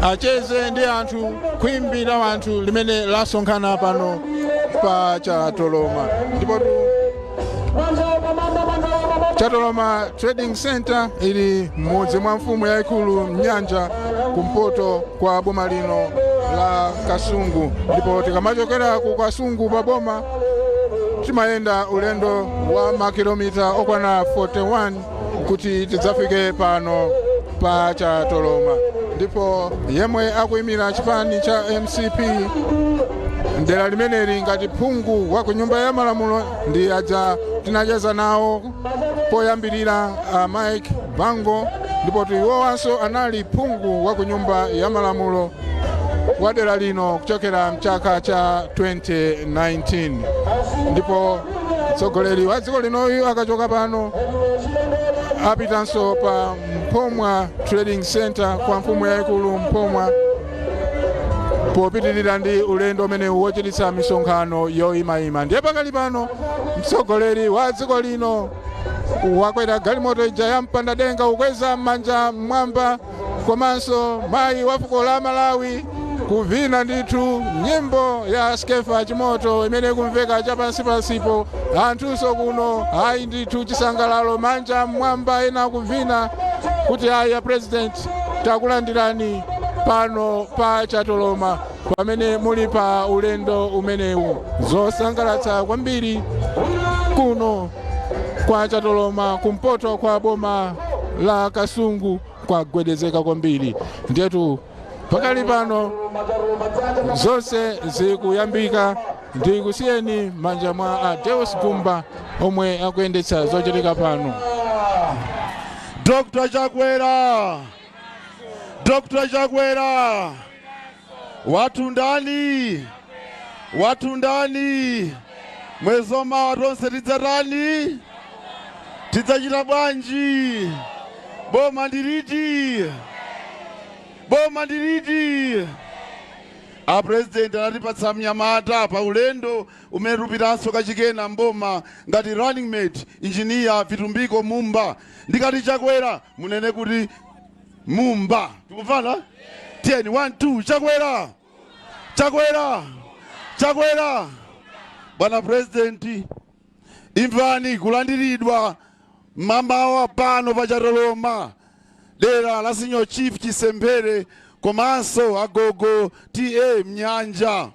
acheze ndi anthu, khwimbi la anthu limene lasonkhana pano pa Chatoloma. Ndipo Chatoloma Trading Center ili m'mudzi mwa mfumu yayikulu Mnyanja, kumpoto kwa boma lino la Kasungu. Ndipo tikamachokera ku Kasungu pa boma, timayenda ulendo wa makilomita okwana 41 kuti tidzafike pano pa Chatoloma. Ndipo yemwe akuyimira chipani cha MCP mdera limeneli ngati phungu wa ku Nyumba ya Malamulo ndi aja tinacheza nawo poyambirira, Mike Bango. Ndipo iwowanso anali phungu wa ku Nyumba ya Malamulo wa dera lino kuchokera mchaka cha 2019. Ndipo mtsogoleri wa dziko linoyu akachoka pano, apitanso pa Mphomwa Trading Center kwa mfumu yayikulu Mphomwa, popitirira ndi ulendo umenewu wochititsa misonkhano yoyimayima. Ndiye pakali pano mtsogoleri wa dziko lino wakwera galimoto ija ya mpandadenga, ukweza m'manja mmwamba, komanso mayi wa fuko la Malawi kuvina ndithu nyimbo ya Skefa Chimoto imene ikumveka chapansipansipo. Anthunso kuno ayi ndithu chisangalalo, manja mmwamba, ena kuvina kuti ayi, President, takulandirani pano pa Chatoloma pamene muli pa ulendo umenewu. Zosangalatsa kwambiri kuno kwa Chatoloma, kumpoto kwa boma la Kasungu, kwagwedezeka kwambiri. Ndiyetu pakali pano zonse zikuyambika. Ndikusiyeni manja mwa a Deus Gumba omwe akuyendetsa zochitika pano. Dr. Chakwera, Dr. Chakwera, wathu ndani? Wathu ndani? Mwezi wamawa tonse tidzatani? Tidzachita bwanji? Boma ndiliti? Boma ndiliti? A President anatipatsa mnyamata pa ulendo umene tupitanso kachikena mboma ngati running mate, Engineer Vitumbiko Mumba. Ndikati Chakwera, munene kuti Mumba. Tikumvana? Tiyeni, 1 2, Chakwera, Chakwera, Chakwera! Bwana President, imvani kulandiridwa mamawa pano pa Chatoloma, dera la Senior Chief Chisemphere komanso agogo T/A Mnyanja.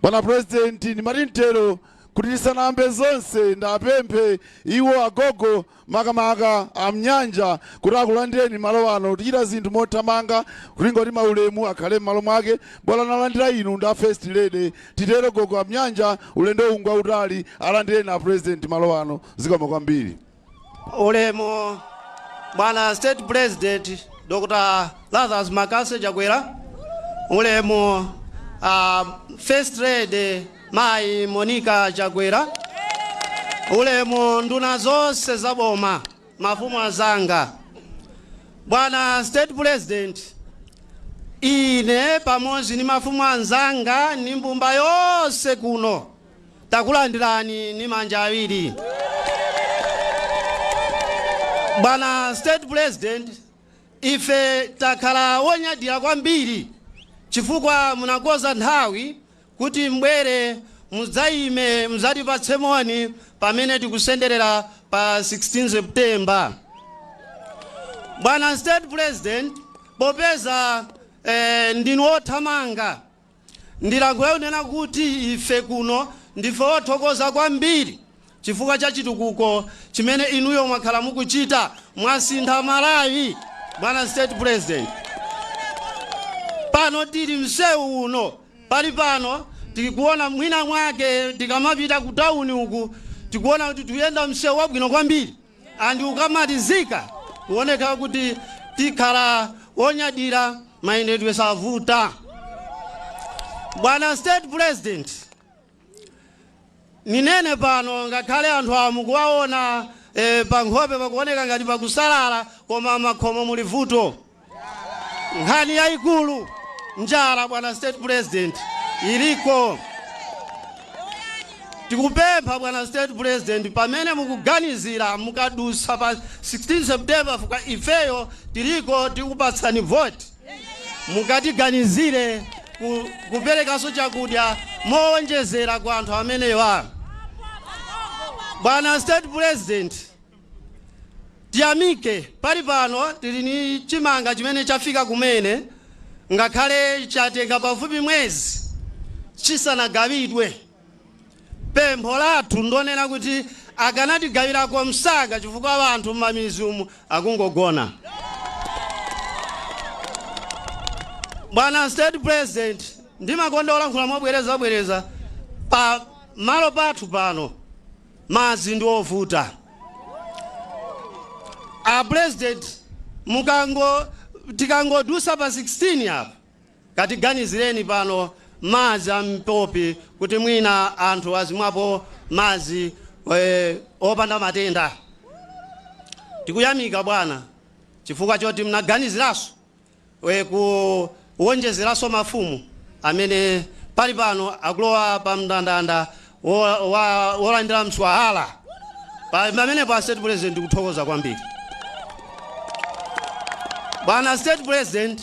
Bwana President, ndimati mtero kuti tisanayambe zonse, ndapemphe iwo agogo, makamaka amnyanja, kuti akulandireni malo ano. Tichita zinthu mothamanga kuti ngoti maulemu akhale m'malo mwake. Bwana, nalandira inu nda First Lady. Titero, gogo amnyanja, ulendo ungwa utali, alandireni a President malo ano. Zikomo kwambiri. Ulemu bwana State President Dr. Lazarus Makase Chakwera, ulemu First Lady Mayi Monica Chakwera, Ulemu nduna zonse za boma, mafumu azanga. Bwana State President, ine pamodzi ndi mafumu anzanga ndi mbumba yonse kuno takulandirani ndi manja awiri. Bwana State President, ife takhala wonyadira kwambiri chifukwa munakonza nthawi kuti mbwere mudzayime, mudzatipatse moni pamene tikusenderera pa 16 September. Bwana State President, popeza ndinu othamanga, ndilankhula kunena kuti ife kuno ndife othokoza kwambiri chifukwa cha chitukuko chimene inuyo mwakhala mukuchita. Mwasintha Malawi, bwana State President. Pano tili msewu uno, pali pano tikuona mwina mwake tikamapita ku tawuni uku, tikuona kuti tikuyenda msewu wabwino kwambiri, and ukamalizika kuoneka kuti tikhala wonyadira, mayendedwe savuta. Bwana State President, ninene pano, ngakhale anthu amukuwaona pankhope pakuoneka ngati pakusalala, koma makhomo muli vuto. Nkhani yayikulu njala, bwana State President, iliko. Tikupempha, bwana State President, pamene mukuganizira mukadusa pa 16 September, fuka ifeyo tiliko, tikupatsani vote, mukatiganizire kuperekanso chakudya mowonjezera kwa anthu amenewa. Bwana State President, tiyamike, pali pano tili ni chimanga chimene chafika kumene, ngakhale chatenga pafupi mwezi chisanagawidwe. Pempho lathu ndonena kuti akanatigawirako msanga, chifukwa anthu m'mamizi umu akungogona. Bwana State President, ndimakonda olankhula mobwerezabwereza. Pa malo pathu pano madzi ndi ovuta. A President, mukango tikangodusa pa 16 apa, katiganizireni pano madzi ampopi, kuti mwina anthu azimwapo madzi opanda matenda. Tikuyamika, bwana, chifukwa choti mnaganiziranso kuwonjezeranso mafumu amene pali pano akulowa pa mndandanda wolandira mswahala. Pamenepo a State President, kuthokoza kwambiri. Bwana State President,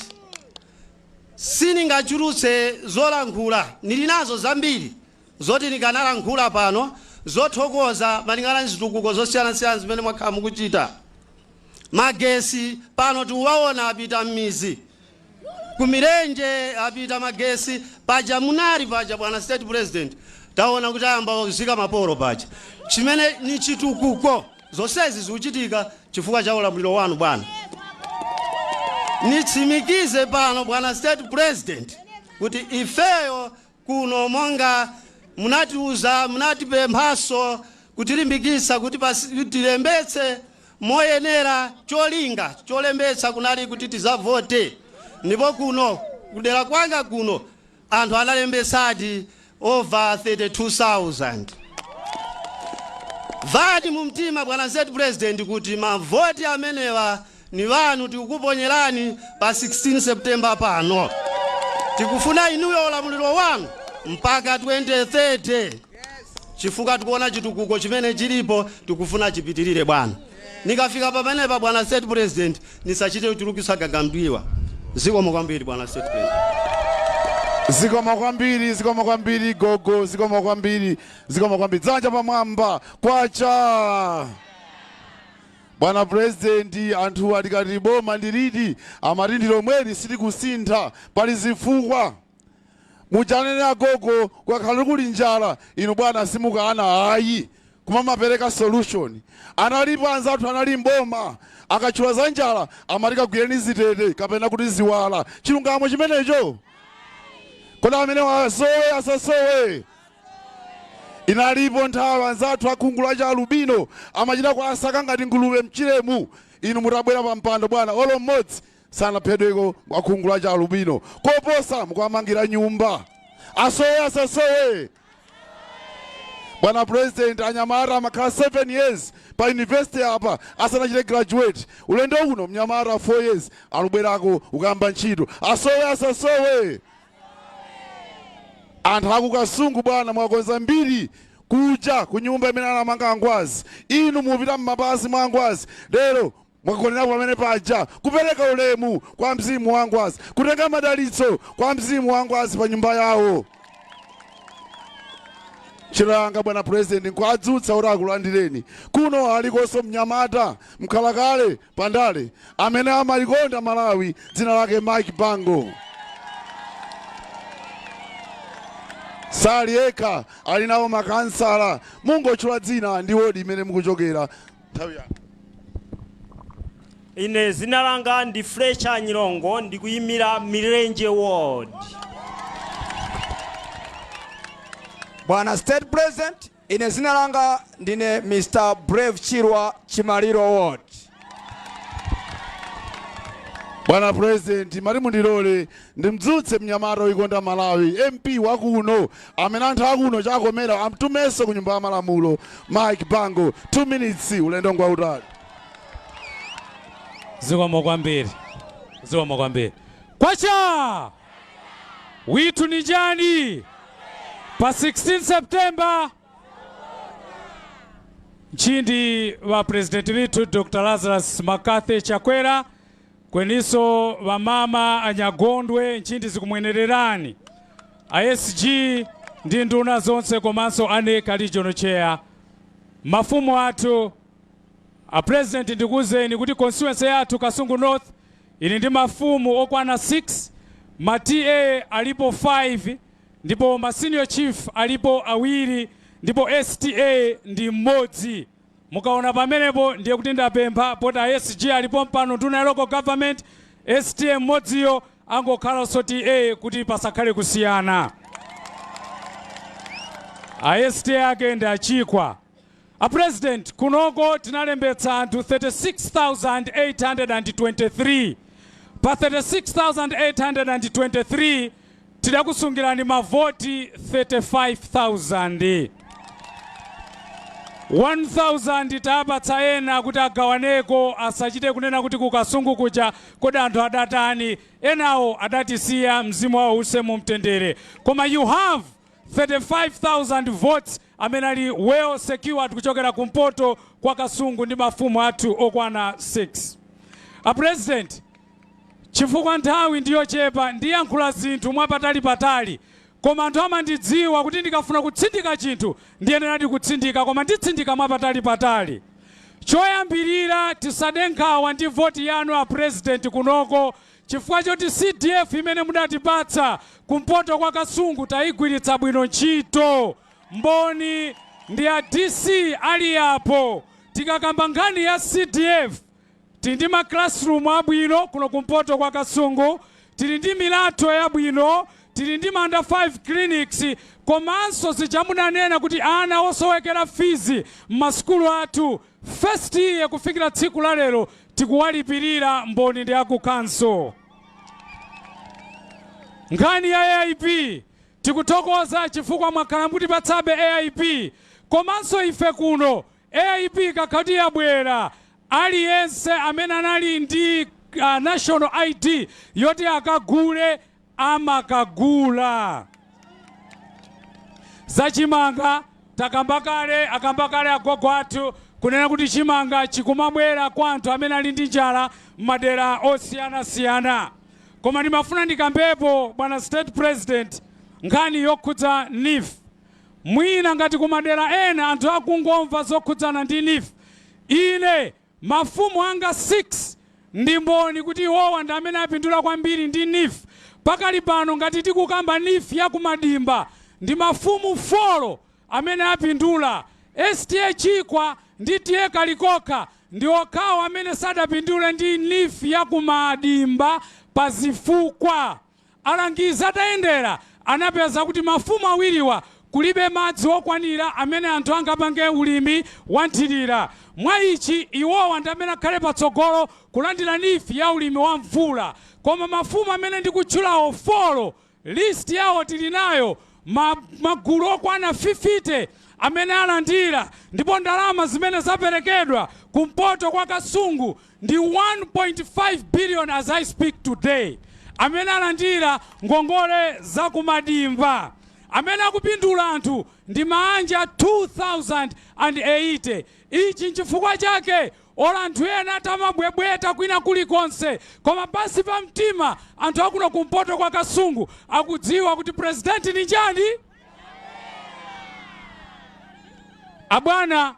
siningachulutse zolankhula, ndili nazo zambiri zoti ndikanalankhula pano zothokoza malingana ndi zitukuko zosiyanasiyana zimene mwakhala mukuchita. Magesi pano tikuwaona apita m'mizi, kumirenje apita magesi. Paja munali paja, bwana State President, taona kuti ayamba kuzika mapolo paja, chimene ni chitukuko. Zonsezi zikuchitika chifukwa cha ulamuliro wanu, bwana. Nitsimikize pano, bwana State President, kuti ifeyo kuno, monga munatiuza, munatipemphaso kutilimbikitsa kuti tilembetse moyenera. Cholinga cholembetsa kunali kuti tizavote, ndipo kuno kudera kwanga kuno anthu analembetsadi over 32,000. Vati mumtima, bwana State President, kuti mavoti amenewa ni wanu, tikukuponyerani pa 16 September pano. Tikufuna inuyo, ulamuliro wanu mpaka 2030, chifukwa tikuona chitukuko chimene chilipo, tikufuna chipitirire, bwana. Nikafika pamenepa, bwana State President, nisachite kuchulukitsa gagamdiwa. Zikomo kwambiri, bwana State President. Zikomo kwambiri, zikomo kwambiri, gogo, zikomo kwambiri, zikomo kwambiri. Dzanja pamwamba, kwacha! Bwana President, anthu alikati boma ndiliti, amati ndi lomweli, sitikusintha. Pali zifukwa mujanene agogo, kwakhala kuli njala, inu bwana simukana ayi, koma mapereka solution. Analipo anzathu anali mboma, akatchula za njala amati kagwireni zitete kapena kuti ziwala. Chilungamo chimenecho? Kodi amene wasowe asasowe? Inalipo nthawi anzathu akhungu la cha alubino amachita kuasaka ngati nguluwe mchiremu. Inu mutabwera pa mpando, bwana, olo mmodzi sanaphedweko akhungu la cha alubino. Koposa mukuamangira nyumba. Asowe asasowe? Bwana President, anyamata amakhala 7 years pa university apa asanachite graduate. Ulendo uno mnyamata 4 years alubwerako ukamba ntchito. Asowe asasowe? Anthu akuKasungu, bwana, mwakonza mbiri kuja ku nyumba imene anamanga Angwazi. Inu mupita m'mapazi mwa Angwazi. Lero mwagonerapo pamene paja kupereka ulemu kwa mzimu wa Angwazi, kutenga madalitso kwa mzimu wa Angwazi pa nyumba yawo. Ntchito yanga, bwana President, nkuadzutsa kuti akulandireni kuno. Alikonso mnyamata mkhalakale pandale amene amalikonda Malawi, dzina lake Mike Bango. Sali yekha, ali nawo makansala. Mungotchula dzina ndi wodi imene mukuchokera. Nthawi yanu. Ine zina langa ndi Fletcher Nyilongo, ndikuyimira Milenje Ward. Bwana State President, ine zina langa ndine Mr. Brave Chirwa, Chimaliro Ward. Bwana President, mati mundilole ndimdzutse mnyamata woikonda Malawi, MP wakuno amene anthu akuno chakomera amtumenso ku Nyumba ya Malamulo, Mike Bango. 2 minutes, ulendo ngwautali. Zikomo kwambiri, zikomo kwambiri. Kwacha withu ni chani pa 16 September? Nchindi wa president withu Dr. Lazarus McCarthy Chakwera, kweniso vamama anyagondwe, nchindi zikumwenererani, a SG ndi nduna zonse, komanso a NEC regional chair, mafumu athu. A President, ndikuwuzeni kuti constituency yathu Kasungu North ili ndi mafumu okwana 6, ma TA alipo 5, ndipo ma senior chief alipo awiri, ndipo STA ndi mmodzi. Mukaona pamenepo ndiye kuti ndapempha poti a SG alipo mpano, nduna ya Local Government, STA mmodziyo angokhalanso TA kuti pasakhale kusiyana. A STA ake ndi achikwa. A President, kunoko tinalembetsa anthu 36,823. Pa 36,823 tidakusungirani mavoti 35,000. 1,000 tapatsa ena kuti agawaneko, asachite kunena kuti kuKasungu kuja kodi anthu adatani. Enawo adatisiya, mzimu wawo use mu mtendere, koma you have 35,000 votes amene ali well secured kuchokera kumpoto kwa Kasungu ndi mafumu athu okwana 6. A President, chifukwa nthawi ndiyochepa, ndiyankhula zinthu mwapatali-patali, koma anthu amandidziwa kuti ndikafuna kutsindika chinthu ndiyeneradi kutsindika, koma nditsindika mwapatali-patali. Choyambirira, tisade nkhawa ndi voti yanu, a President, kunoko, chifukwa choti CDF imene mudatipatsa kumpoto kwa Kasungu tayigwiritsa bwino ntchito. Mboni ndi a DC ali apo. Tikakamba nkhani ya CDF, tili ndi ma classroom abwino kuno kumpoto kwa Kasungu, tili ndi milatho yabwino, tili ndi manda 5 clinics, komanso zija munanena kuti ana osowekera fees m'masukulu athu, first year kufikira tsiku la lero tikuwalipirira. Mboni ndi aku council. Nkhani ya AIP, tikuthokoza chifukwa mwakhala mutipatsabe AIP, komanso ife kuno AIP kakhati yabwera, aliyense amene anali ndi national ID yoti akagule amakagula. Zachimanga takamba kale, akamba kale agogo athu kunena kuti chimanga chikumabwera kwa anthu amene ali ndi njala m'madera osiyanasiyana. Koma ndimafuna ndikambepo, bwana State President, nkhani yokhudza NEEF. Mwina ngati kumadera ena anthu akungomva zokhudzana ndi NEEF, ine mafumu anga 6 ndi mboni kuti iwowa ndi amene apindula kwambiri ndi NEEF. Pakali pano ngati tikukamba NEEF ya kumadimba, ndi mafumu 4 amene apindula. STA Chikwa ndi TA Kalikoka ndi okhawo amene sadapindule ndi NEEF ya kumadimba pa zifukwa. Alangizi atayendera anapeza kuti mafumu awiriwa kulibe madzi okwanira amene anthu angapange ulimi wa nthirira. Mwa ichi iwowa ndi amene akhale patsogolo kulandira NEEF ya ulimi wa mvula. Koma mafumu amene ndikutchulawo 4, list yawo tili nayo. Magulu okwana 50 amene alandira, ndipo ndalama zimene zaperekedwa kumpoto kwa Kasungu ndi 1.5 billion as I speak today. Amene alandira ngongole zakumadimba, amene akupindula anthu ndi maanja 2080. Ichi nchifukwa chake olo anthu ena atamabwebweta kwina kulikonse, koma pansi pa mtima anthu akuno kumpoto kwa Kasungu akudziwa kuti president ni chani. Abwana,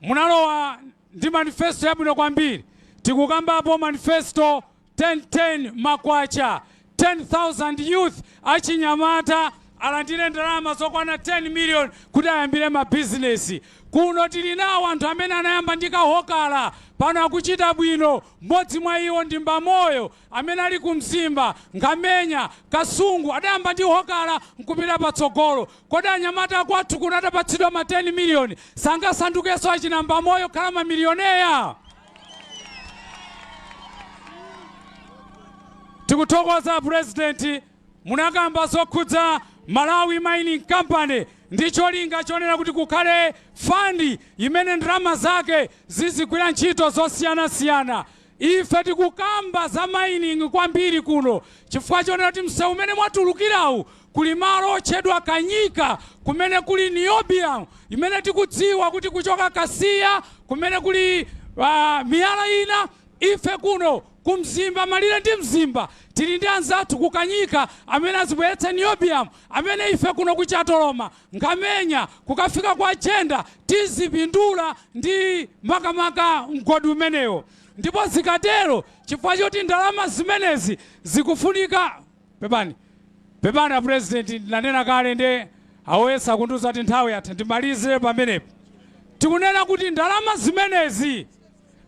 munalowa ndi manifesto yabwino kwambiri. Tikukambapo manifesto 1010 makwacha 10,000 youth, achinyamata alandire ndalama zokwana 10 million kuti ayambire mabizinesi. Kuno tili nawo anthu amene anayamba ndi kahokala, pano akuchita bwino. Mmodzi mwa iwo ndi Mbamoyo amene ali ku Mzimba, Ngamenya, Kasungu, adayamba ndi hokala nkupita patsogolo. Kodi anyamata akwathu kuno atapatsidwa ma 10 million sangasandukenso achina Mbamoyo, khala mamilioneya? Tikuthokoza President, munakamba zokhudza Malawi Mining Company ndi cholinga chonena kuti kukhale fund imene ndalama zake zizigwira ntchito zosiyanasiyana. Ife tikukamba za mining kwambiri kuno chifukwa chonena kuti msewu umene mwatulukirawu kuli malo otchedwa Kanyika kumene kuli niobium imene tikudziwa kuti kuchoka Kasiya kumene kuli miyala ina. Ife kuno ku Mzimba, malire ndi Mzimba, tili ndi anzathu ku Kanyika amene azibweretsa niobium amene ife kuno ku Chatoloma, Ngamenya, kukafika kwa Jenda tizipindula ndi makamaka mgodi umenewo. Ndipo zikatero, chifukwa choti ndalama zimenezi zikufunika, pepani, pepani a President, ndinanena kale nde awoyesa kundiuza kuti nthawi yatha, ndimalizire pamenepo. Tikunena kuti ndalama zimenezi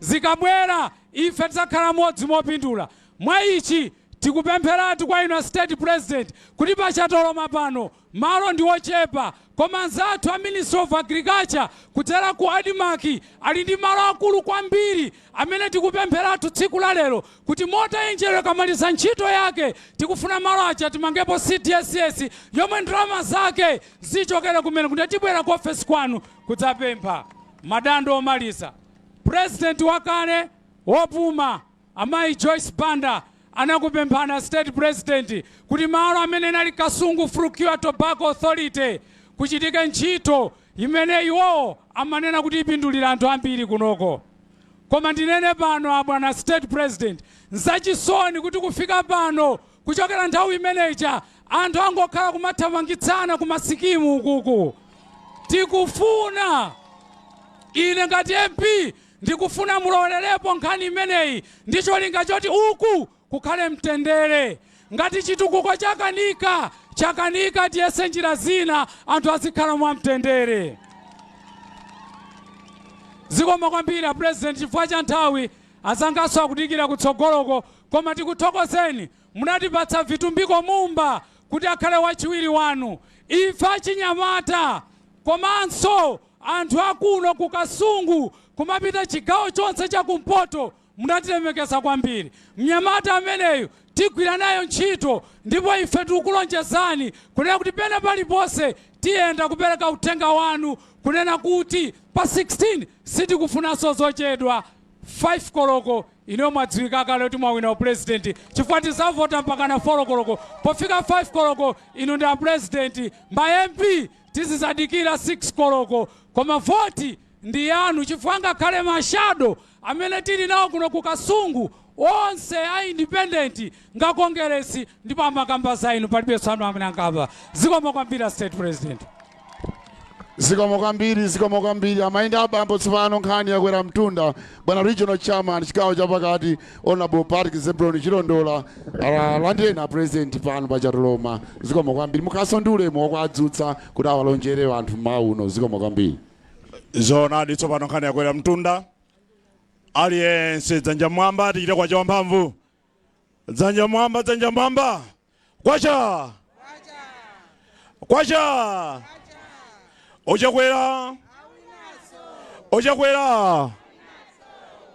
zikabwera, ife tidzakhala modzi mopindula. Mwa ichi tikupempheratu kwa inu a State President kuti pa Chatoloma pano malo ndi ochepa, koma anzathu a Ministry of Agriculture kudzera ku ADMARC ali ndi malo akulu kwambiri amene tikupempheratu tsiku la lero kuti Mota-Engil ikamaliza ntchito yake, tikufuna malo aja timangepo CDSS yomwe ndalama zake zichokere kumene kuti tibwera ku ofesi kwanu kudzapempha. Madando omaliza, President wakale wopuma Amayi Joyce Banda anakupemphani State President kuti malo amene inali Kasungu Flue Tobacco Authority kuchitike ntchito imene iwowo amanena kuti ipindulira anthu ambiri kunoko. Koma ndinene pano, abwana State President, nzachisoni kuti kufika pano, kuchokera nthawi imeneja, anthu angokhala kumathamangitsana ku masikimu ukuku. Tikufuna, ine ngati MP ndikufuna mulowererepo nkhani imeneyi ndi cholinga choti uku kukhale mtendere. Ngati chitukuko chakanika, chakanika, tiyese njira zina, anthu azikhala mwamtendere. Zikomo kwambiri a President, chifukwa cha nthawi, azanganso akudikira kutsogoloko, koma tikuthokozeni, munatipatsa Vitumbiko Mumba kuti akhale wachiwiri wanu. Ife achinyamata komanso anthu akuno ku Kasungu kumapita chigawo chonse chakumpoto, munatilemekeza kwambiri. Mnyamata ameneyu tigwira nayo ntchito, ndipo ife tikukulonjezani kunena kuti pena paliponse tiyenda kupereka uthenga wanu kunena kuti pa 16 sitikufunanso zochedwa, 5 koloko inuyo mwadziwika kale kuti mwawina upresident, chifukwa tizavota mpaka na 4 koloko. Pofika 5 koloko inu ndi apresident. Ma MP tizizadikira 6 koloko, koma voti ndi yanu, chifukwa ngakhale ma shadow amene tili nawo kuno ku Kasungu onse a independent nga Kongeresi, ndipo amakamba za inu, palibenso anu amene ankamba. Zikomo kwambiri, State President. Zikomo kwambiri, zikomo kwambiri, amayi ndi abambo. Tsopano nkhani yakwera mtunda. Bwana Regional Chairman, chigawo chapakati, Honorable Patrick Zebron Chilondola, alandireni President pano pa Chatoloma. Zikomo kwambiri. Mukhaso ndi ulemu wakuadzutsa kuti awalonjere anthu mmawa uno. Zikomo kwambiri. Zoonadi, tsopano nkhani yakwera mtunda. Aliyense dzanja mwamba, tichite kwacha wamphamvu. Dzanja mwamba, dzanja mwamba, kwacha, kwacha! Ochakwera, ochakwera!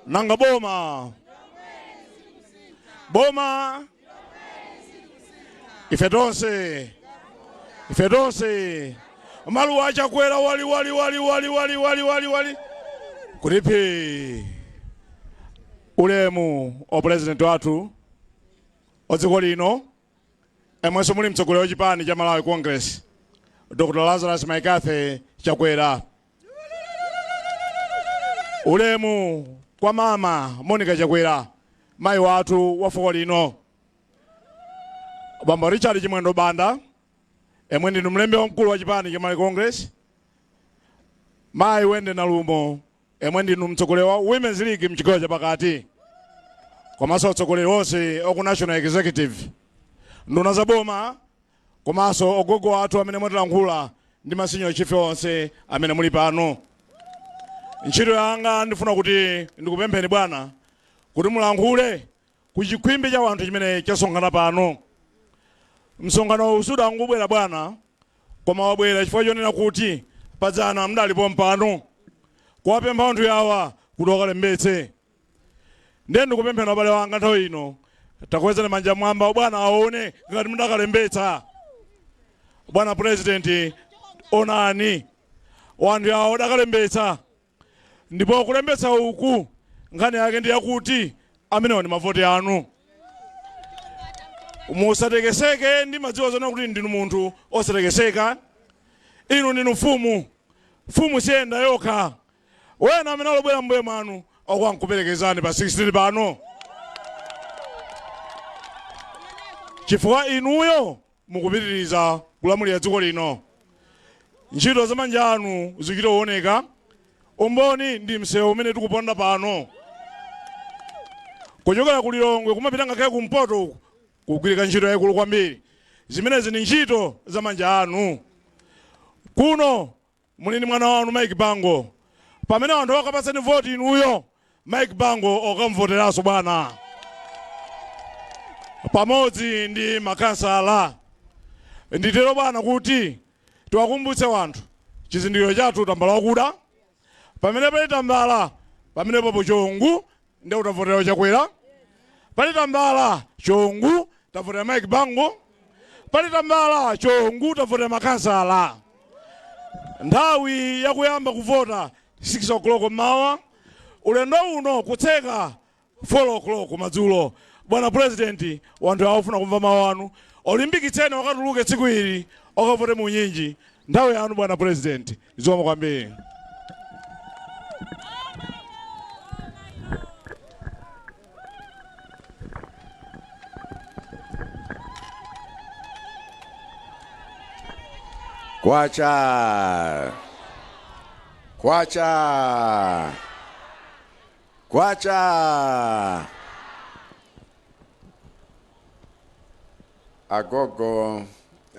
Nanga boma, boma, ife tonse. Ife tonse maluwa achakwera wali wali wali wali wali wali wali wali kulipi. Ulemu wa president wathu wa dziko lino, emwenso muli mtsogoleri wa chipani cha Malawi Congress, Dr. Lazarus McCarthy Chakwera. Ulemu kwa mama Monica Chakwera, mayi wathu wa fuko lino. Bambo Richard Chimwendo Banda, emwe ndinu mlembi wamkulu wa chipani cha Malawi Congress. Mayi Wende Nalumo, emwe ndinu mtsogoleri wa Women's League mchigawo chapakati, komanso atsogoleri onse oku National Executive, nduna za boma, komanso ogogo athu amene mwatilankhula ndi ma senior chief onse amene muli pano. Ntchito yanga, ndifuna kuti ndikupempheni bwana kuti mulankhule ku chikhwimbi cha wanthu chimene chasonkhana pano. Msonkhano uwu sudangobwera bwana, koma wabwera chifukwa chonena kuti padzana mdalipo mpano kuwapempha anthu yawa kuti wakalembetse. Ndiye ndikupempheni abale wanga, nthawi ino takwezani manja mwamba, bwana aone ngati mudakalembetsa. Bwana President, onani wanthu yawo adakalembetsa, ndipo kulembetsa uku nkhani yake ndi yakuti amenewa ndi mavoti anu. Musatekeseke, ndi madziwa zona kuti ndinu munthu osatekeseka. Inu ndinu mfumu, mfumu siyenda yokha. Wena amene alobwera mbuye mwanu akwankuperekezani pa 16 pano, chifukwa inuyo mukupitiriza kulamulira dziko lino. Ntchito za manja anu zikuchita kuoneka. Umboni ndi msewu umene tikuponda pano kuchokera ku Lilongwe kumapita ngakhale kumpoto uku, kugwirika ntchito yayikulu kwambiri. Zimenezi ndi ntchito za manja anu. Kuno muli ndi mwana wanu Mike Bango. Pamene anthu akapatsani voti inuyo, Mike Bango okamvoteranso bwana, pamodzi ndi makansala. Nditero bwana kuti tiwakumbutse wanthu chizindikiro chathu, tambala wakuda. Pamene pali tambala pamenepopo chongu, ndi utavotera Chakwera. Pali tambala chongu, tavotera Mike Bango. Pali tambala chongu, tavotera makansala. Nthawi yakuyamba kuvota 6 o'clock mmawa, ulendo uno kutseka 4 o'clock madzulo. Bwana President, wanthu awafuna kumva mawu anu olimbikitseni wakatuluke tsiku ili okavote munyinji. Nthawi yanu bwana President. Zikomo kwambiri. Kwacha, kwacha, kwacha! Agogo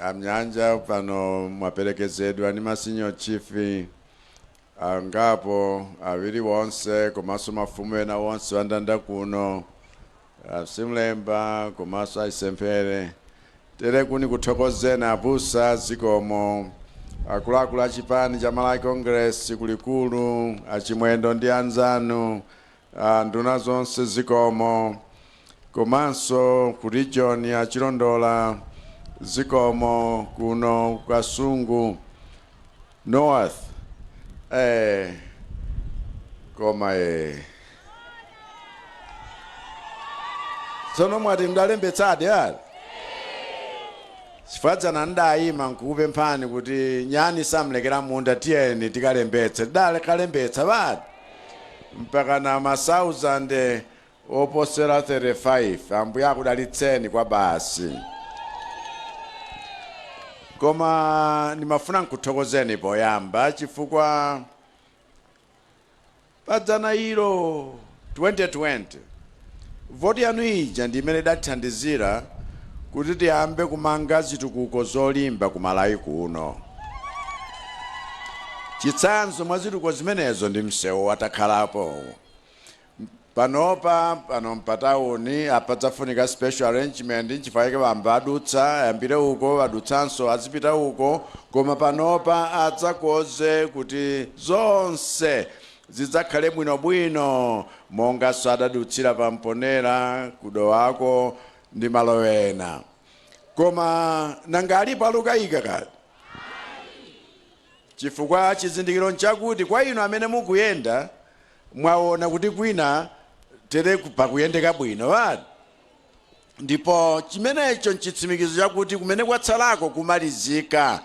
amnyanja pano mwaperekezedwa ndi ma senior chief angapo, awiri wonse, komanso mafumu ena wonse andanda kuno, Simlemba komanso Aisemphere. Tere kuni kuthokozeni abusa, zikomo. Akuluakulu a chipani cha Malawi Congress kulikulu, Achimwendo ndi anzanu, nduna zonse, zikomo. Komanso ku region ya Chilondola, zikomo. Kuno Kasungu North, koma tsono mwati mdalembetsadi ali chifadzana ndayima nkukupemphani kuti nyani samlekera munda, tiyeni tikalembetse. Tidalkalembetsa bati mpaka na ma 1000 oposera 35. Ambuye akudalitseni kwa basi. Koma ndimafuna nkuthokozeni poyamba chifukwa padzana ilo 2020 voti yanu ija ndi imene idatithandizira kuti tiyambe kumanga zitukuko zolimba ku Malawi kuno. Chitsanzo mwa zitukuko zimenezo ndi msewu watakhalapo panopa pano mpatawuni. Apadzafunika special arrangement, nchifukwa chake bamba adutsa ayambire uko, adutsanso azipita uko, koma panopa adzakoze kuti zonse zidzakhale bwinobwino, monganso adadutsira pamponera kudowako ndi malo ena. Koma nanga alipo alukayika kale? Chifukwa chizindikiro nchakuti kwa inu amene mukuyenda mwaona kuti kwina tere pakuyendeka bwino wati, ndipo chimenecho nchitsimikizo chakuti kumene kwatsalako kumalizika.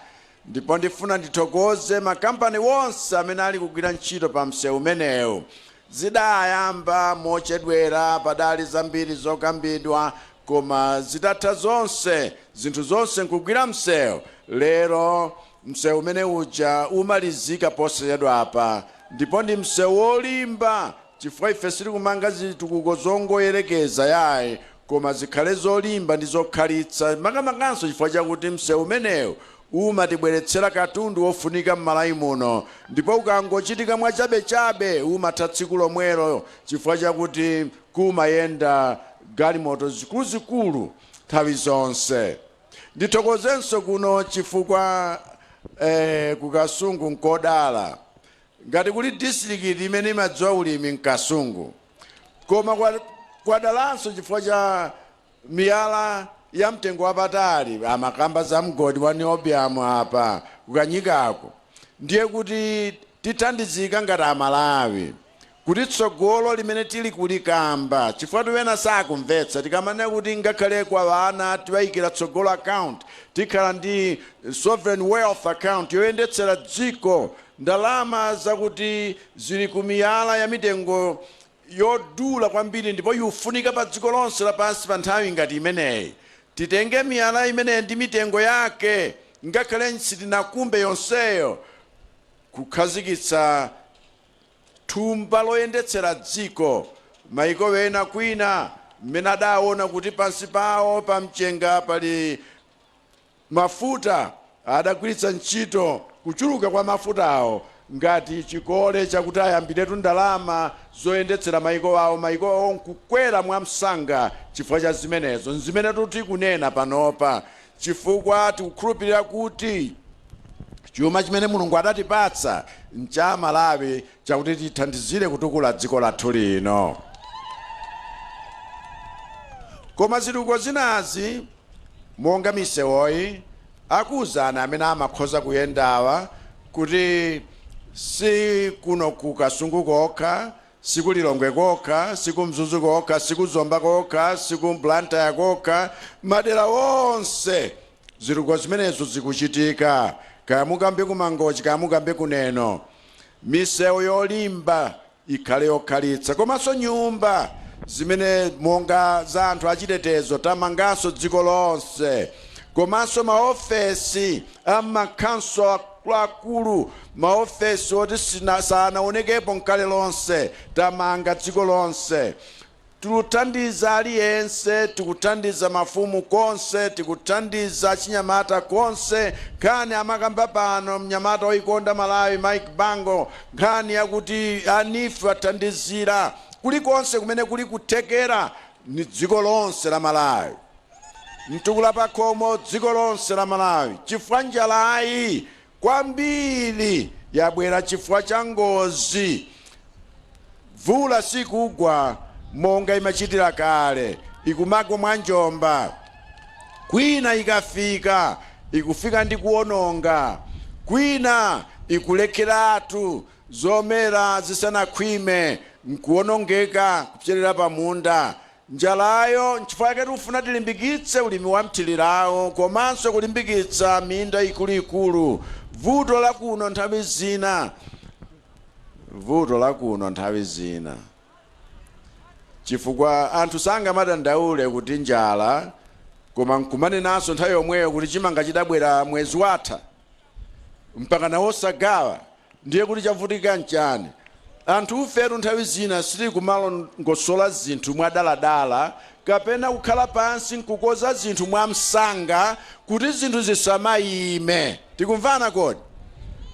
Ndipo ndifuna ndithokoze makampani wonse amene ali kugwira ntchito pa msewu umenewu. Zidayamba mochedwera, padali zambiri zokambidwa, koma zitatha zonse, zinthu zonse nkugwira msewu, lero msewu umene uja umalizika posachedwa apa. Ndipo ndi msewu wolimba, chifukwa ife sitikumanga zitukuko zongoyerekeza yayi, koma zikhale zolimba ndi zokhalitsa, makamakanso chifukwa chakuti msewu umenewu umatibweretsera katundu wofunika m'Malawi muno, ndipo ukangochitika mwachabechabe umatha tsiku lomwelo, chifukwa chakuti kumayenda galimoto zikuluzikulu nthawi zonse. Ndithokozenso kuno chifukwa kuKasungu nkodala. Ngati kuli district imene imadziwa ulimi, nKasungu. Koma kwadalanso chifukwa cha miyala ya mtengo wapatali. Amakamba za mgodi wa niobium apa kuKanyikako, ndiye kuti tithandizika ngati Amalawi kuti tsogolo limene tili kulikamba, chifukwa tiwena sakumvetsa tikamanena kuti ngakhale kwa vana tiwayikira tsogolo account, tikhala ndi sovereign wealth account yoyendetsera dziko, ndalama zakuti zili ku miyala ya mitengo yodula kwambiri ndipo ikufunika pa dziko lonse lapansi pa nthawi ngati imeneyi. Titenge miyala imeneyi ndi mitengo yake, ngakhale sitinakumbe yonseyo, kukhazikitsa thumba loyendetsera dziko. Maiko wena kwina mmene adaona kuti pansi pawo pamchenga pali mafuta, adagwiritsa ntchito kuchuluka kwa mafutawo ngati chikole chakuti ayambiretu ndalama zoyendetsera maiko awo. Maiko awo nkukwera mwamsanga chifukwa cha zimenezo. Nzimene tikunena panopa, chifukwa tikukhulupirira kuti chuma chimene Mulungu adatipatsa ncha Malawi, chakuti tithandizire kutukula dziko lathu lino. Koma zitukuko zinazi monga misewoyi, akuwuzana amene amakhoza kuyendawa kuti si kuno ku Kasungu kokha, si ku Lilongwe kokha, si ku Mzuzu kokha, si ku Zomba kokha, si ku Blantyre kokha, madera onse zitukuko zimenezo zikuchitika. Kaya mukambe ku Mangochi, kaya mukambe kuneno, misewu yolimba ikhale yokhalitsa. Komanso nyumba zimene monga za anthu achitetezo tamanganso dziko lonse, komanso maofesi amakhanso akuluakulu, maofesi oti sanaonekepo nkale lonse, tamanga dziko lonse. Tikuthandiza aliyense, tikuthandiza mafumu konse, tikuthandiza achinyamata konse. Nkhani amakamba pano mnyamata oyikonda Malawi Mike Bango, nkhani yakuti a NEEF athandizira kulikonse kumene kuli kuthekera, ni dziko lonse la Malawi. Mtukula pakhomo dziko lonse la Malawi, chifukwa njalayi kwambiri yabwera chifukwa cha ngozi. Mvula sikugwa monga imachitira kale, ikumagwa mwanjomba. Kwina ikafika ikufika ndi kuwononga, kwina ikulekeratu zomera zisanakhwime nkuwonongeka kupyerera pamunda. Njalayo nchifukwa chake tikufuna tilimbikitse ulimi wa mthirirawo komanso kulimbikitsa minda ikuluikulu. Vuto lakuno nthawi zina, vuto lakuno nthawi zina, chifukwa anthu sangamadandaule kuti njala, koma nkumanenanso nthawi yomweyo kuti chimanga chidabwera mwezi watha mpaka nawo osagawa, ndiye kuti chavutika nchani? Anthu ufetu nthawi zina sitili kumalongosola zinthu mwadaladala kapena kukhala pansi nkukoza zinthu mwamsanga kuti zinthu zisamayime. Tikumvana kodi?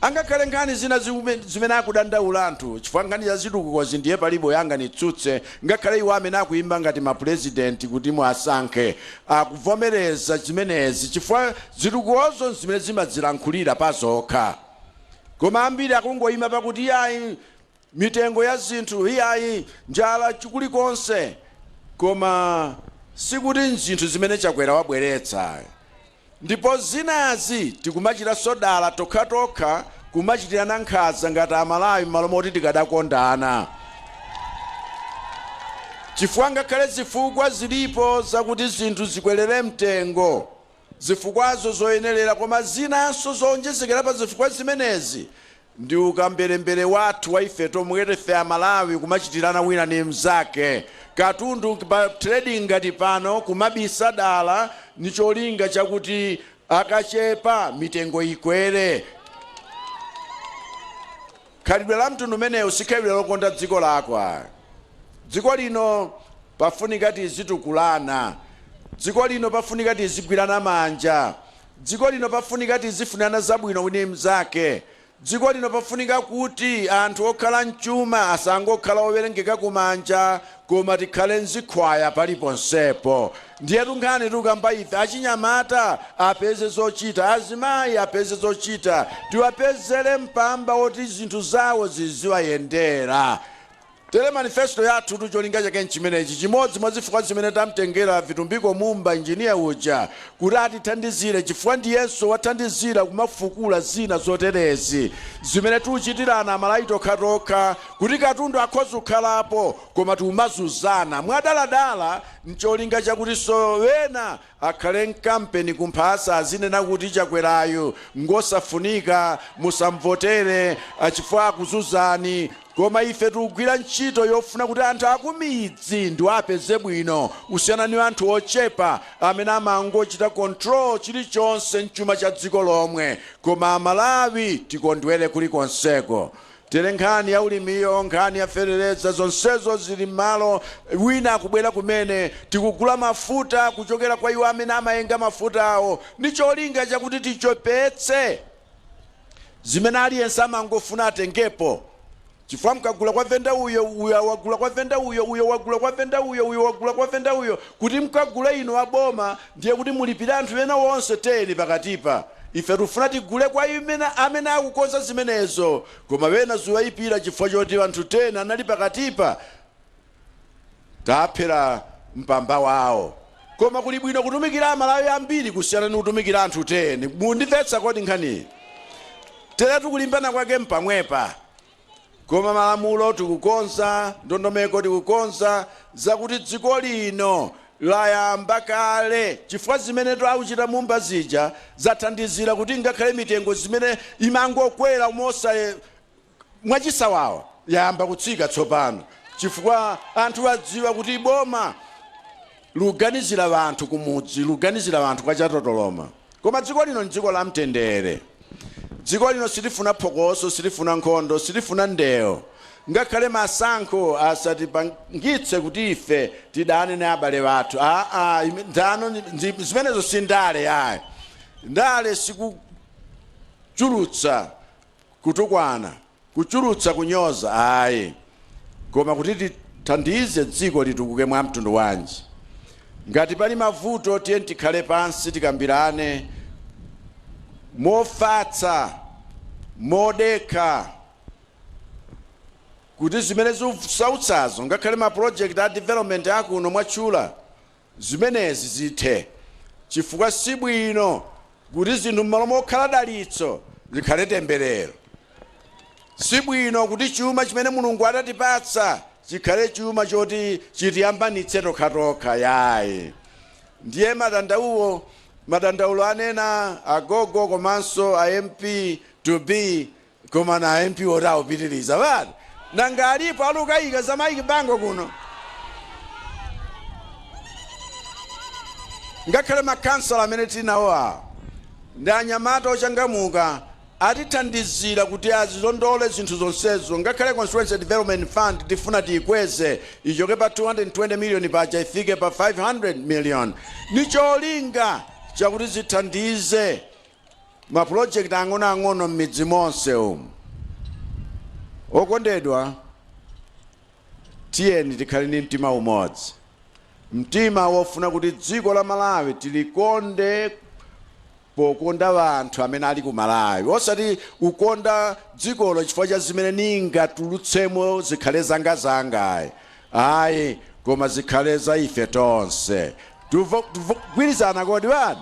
Angakhale nkhani zina zimene akudandaula anthu, chifukwa nkhani za zitukukozi ndiye palibe yanga nitsutse, ngakhale iwo amene akuyimba ngati mapurezidenti kuti muasankhe akuvomereza zimenezi, chifukwa zitukukozo zimene zimadzilankhulira pazokha. Koma ambiri akungoyima pakuti iyayi, mitengo ya zinthu, iyayi, njala chikulikonse. Koma sikuti zinthu zimene Chakwera wabweretsa, ndipo zinazi tikumachita sodala tokhatokha. Kumachitirana nkhanza ngati Amalawi m'malo moti tikadakondana, chifukwa ngakhale zifukwa zilipo zakuti zinthu zikwerere mtengo, zifukwazo zoyenerera, koma zinanso zowonjezekera pa zifukwa zimenezi ndi ukamberembere wathu wa ife tomwe ife Amalawi, kumachitirana wina ni mzake. Katundu pa trading ngati pano kumabisa dala ni cholinga chakuti akachepa mitengo ikwere. Khalidwe la mtundu umenewu si khalidwe lokonda dziko lako ayi. Dziko lino pafunika tizitukulana. Dziko lino pafunika tizigwirana manja. Dziko lino pafunika tizifunirana zabwino wina mzake. Dziko lino pafunika kuti anthu okhala mchuma asangokhala owerengeka kumanja, koma tikhale mzikhwaya paliponsepo. Ndiyetu nkhani tikukamba ife, achinyamata apeze zochita, azimayi apeze zochita, tiwapezere mpamba woti zinthu zawo ziziwayendera. Tere manifesto yathu cholinga chake nchimenechi. Chimodzi mwa zifukwa zimene tamtengera Vitumbiko Mumba, injiniya uja, kuti atithandizire, chifukwa ndiyenso wathandizira kumafukula zina zoterezi zimene tikuchitirana Amalawi tokhatokha, kuti katundu akhoza kukhalapo koma tikumazuzana mwadaladala ncholinga chakuti so wena akhale mkampeni kumphasa, azinena kuti Chakwerayu ngosafunika, musamvotere chifukwa akuzuzani. Koma ife tikugwira ntchito yofuna kuti anthu akumidzi ndiwo apeze bwino, kusiyana ndi anthu ochepa amene amangochita control chilichonse mchuma cha dziko lomwe, koma Amalawi tikondwere kulikonseko. Tere nkhani ya ulimiyo, nkhani ya fetereza, zonsezo zili m'malo. Wina akubwera kumene tikugula mafuta kuchokera kwa iwo amene amayenga mafuta awo, ndi cholinga chakuti tichepetse zimene aliyense amangofuna atengepo, chifukwa mkagula kwa venda uyo, uyo wagula kwa venda uyo, uyo wagula kwa venda uyo, uyo wagula kwa venda uyo, kuti mkagule inu aboma ndiye kuti mulipire anthu ena onse 10 pakatipa. Ife tifuna tigule kwa imene amene akukonza zimenezo, koma wena ziwayipira chifukwa choti anthu 10 anali pakatipa taphera mpamba wawo. Koma kuli bwino kutumikira Amalawi ambiri kusiyana ndi kutumikira anthu 10. Mundimvetsa kodi nkhaniyi? Tere tikulimbana kwake mpamwepa, koma malamulo tikukonza, ndondomeko tikukonza zakuti dziko lino layamba kale, chifukwa zimene tauchita Mumba zija zathandizira kuti ngakhale mitengo zimene imangokwera mosa mwachisawawa yayamba kutsika tsopano, chifukwa anthu adziwa kuti boma luganizira vanthu kumudzi, luganizira vanthu kwa Chatotoloma. Koma dziko lino ndi dziko la mtendere. Dziko lino sitifuna phokoso, sitifuna nkhondo, sitifuna ndewo. Ngakhale masankho asatipangitse kuti ife tidane ndi abale bathu. Aa, ndano zimenezo si ndale ayi. Ndale sikuchulutsa kutukwana, kuchulutsa kunyoza ayi, koma kuti tithandize dziko litukuke mwa mtundu wanji. Ngati pali mavuto, tiye tikhale pansi, tikambirane mofatsa, modekha, kuti zimene zikusautsazo, ngakhale ma project a development akuno mwatchula zimenezi, zithe, chifukwa sibwino kuti zinthu m'malo mokhala dalitso zikhale temberero. Sibwino kuti chuma chimene Mulungu adatipatsa chikhale chuma choti chitiyambanitse tokhatokha yayi. Ndiye madandaulo anena agogo komanso a MP to be, koma na MP oti awupitiriza vati nanga alipo alukayika za Mike Bango kuno? Ngakhale makansala amene tili nawo awa ndi anyamata ochangamuka, atithandizira kuti azilondole zinthu zonsezo. Ngakhale Constituency Development Fund tifuna tiyikweze, ichoke pa 220 million paja ifike pa 500 million, ni cholinga chakuti zithandize mapulojekiti ang'onoang'ono m'midzi monse umu. Okondedwa, tiyeni tikhale ndi mtima umodzi, mtima wofuna kuti dziko la Malawi tilikonde pokonda anthu amene ali ku Malawi, osati kukonda dzikolo chifukwa cha zimene ningatulutsemo zikhale zangazanga ayi, koma zikhale za ife tonse. Tugwirizana kodi bani?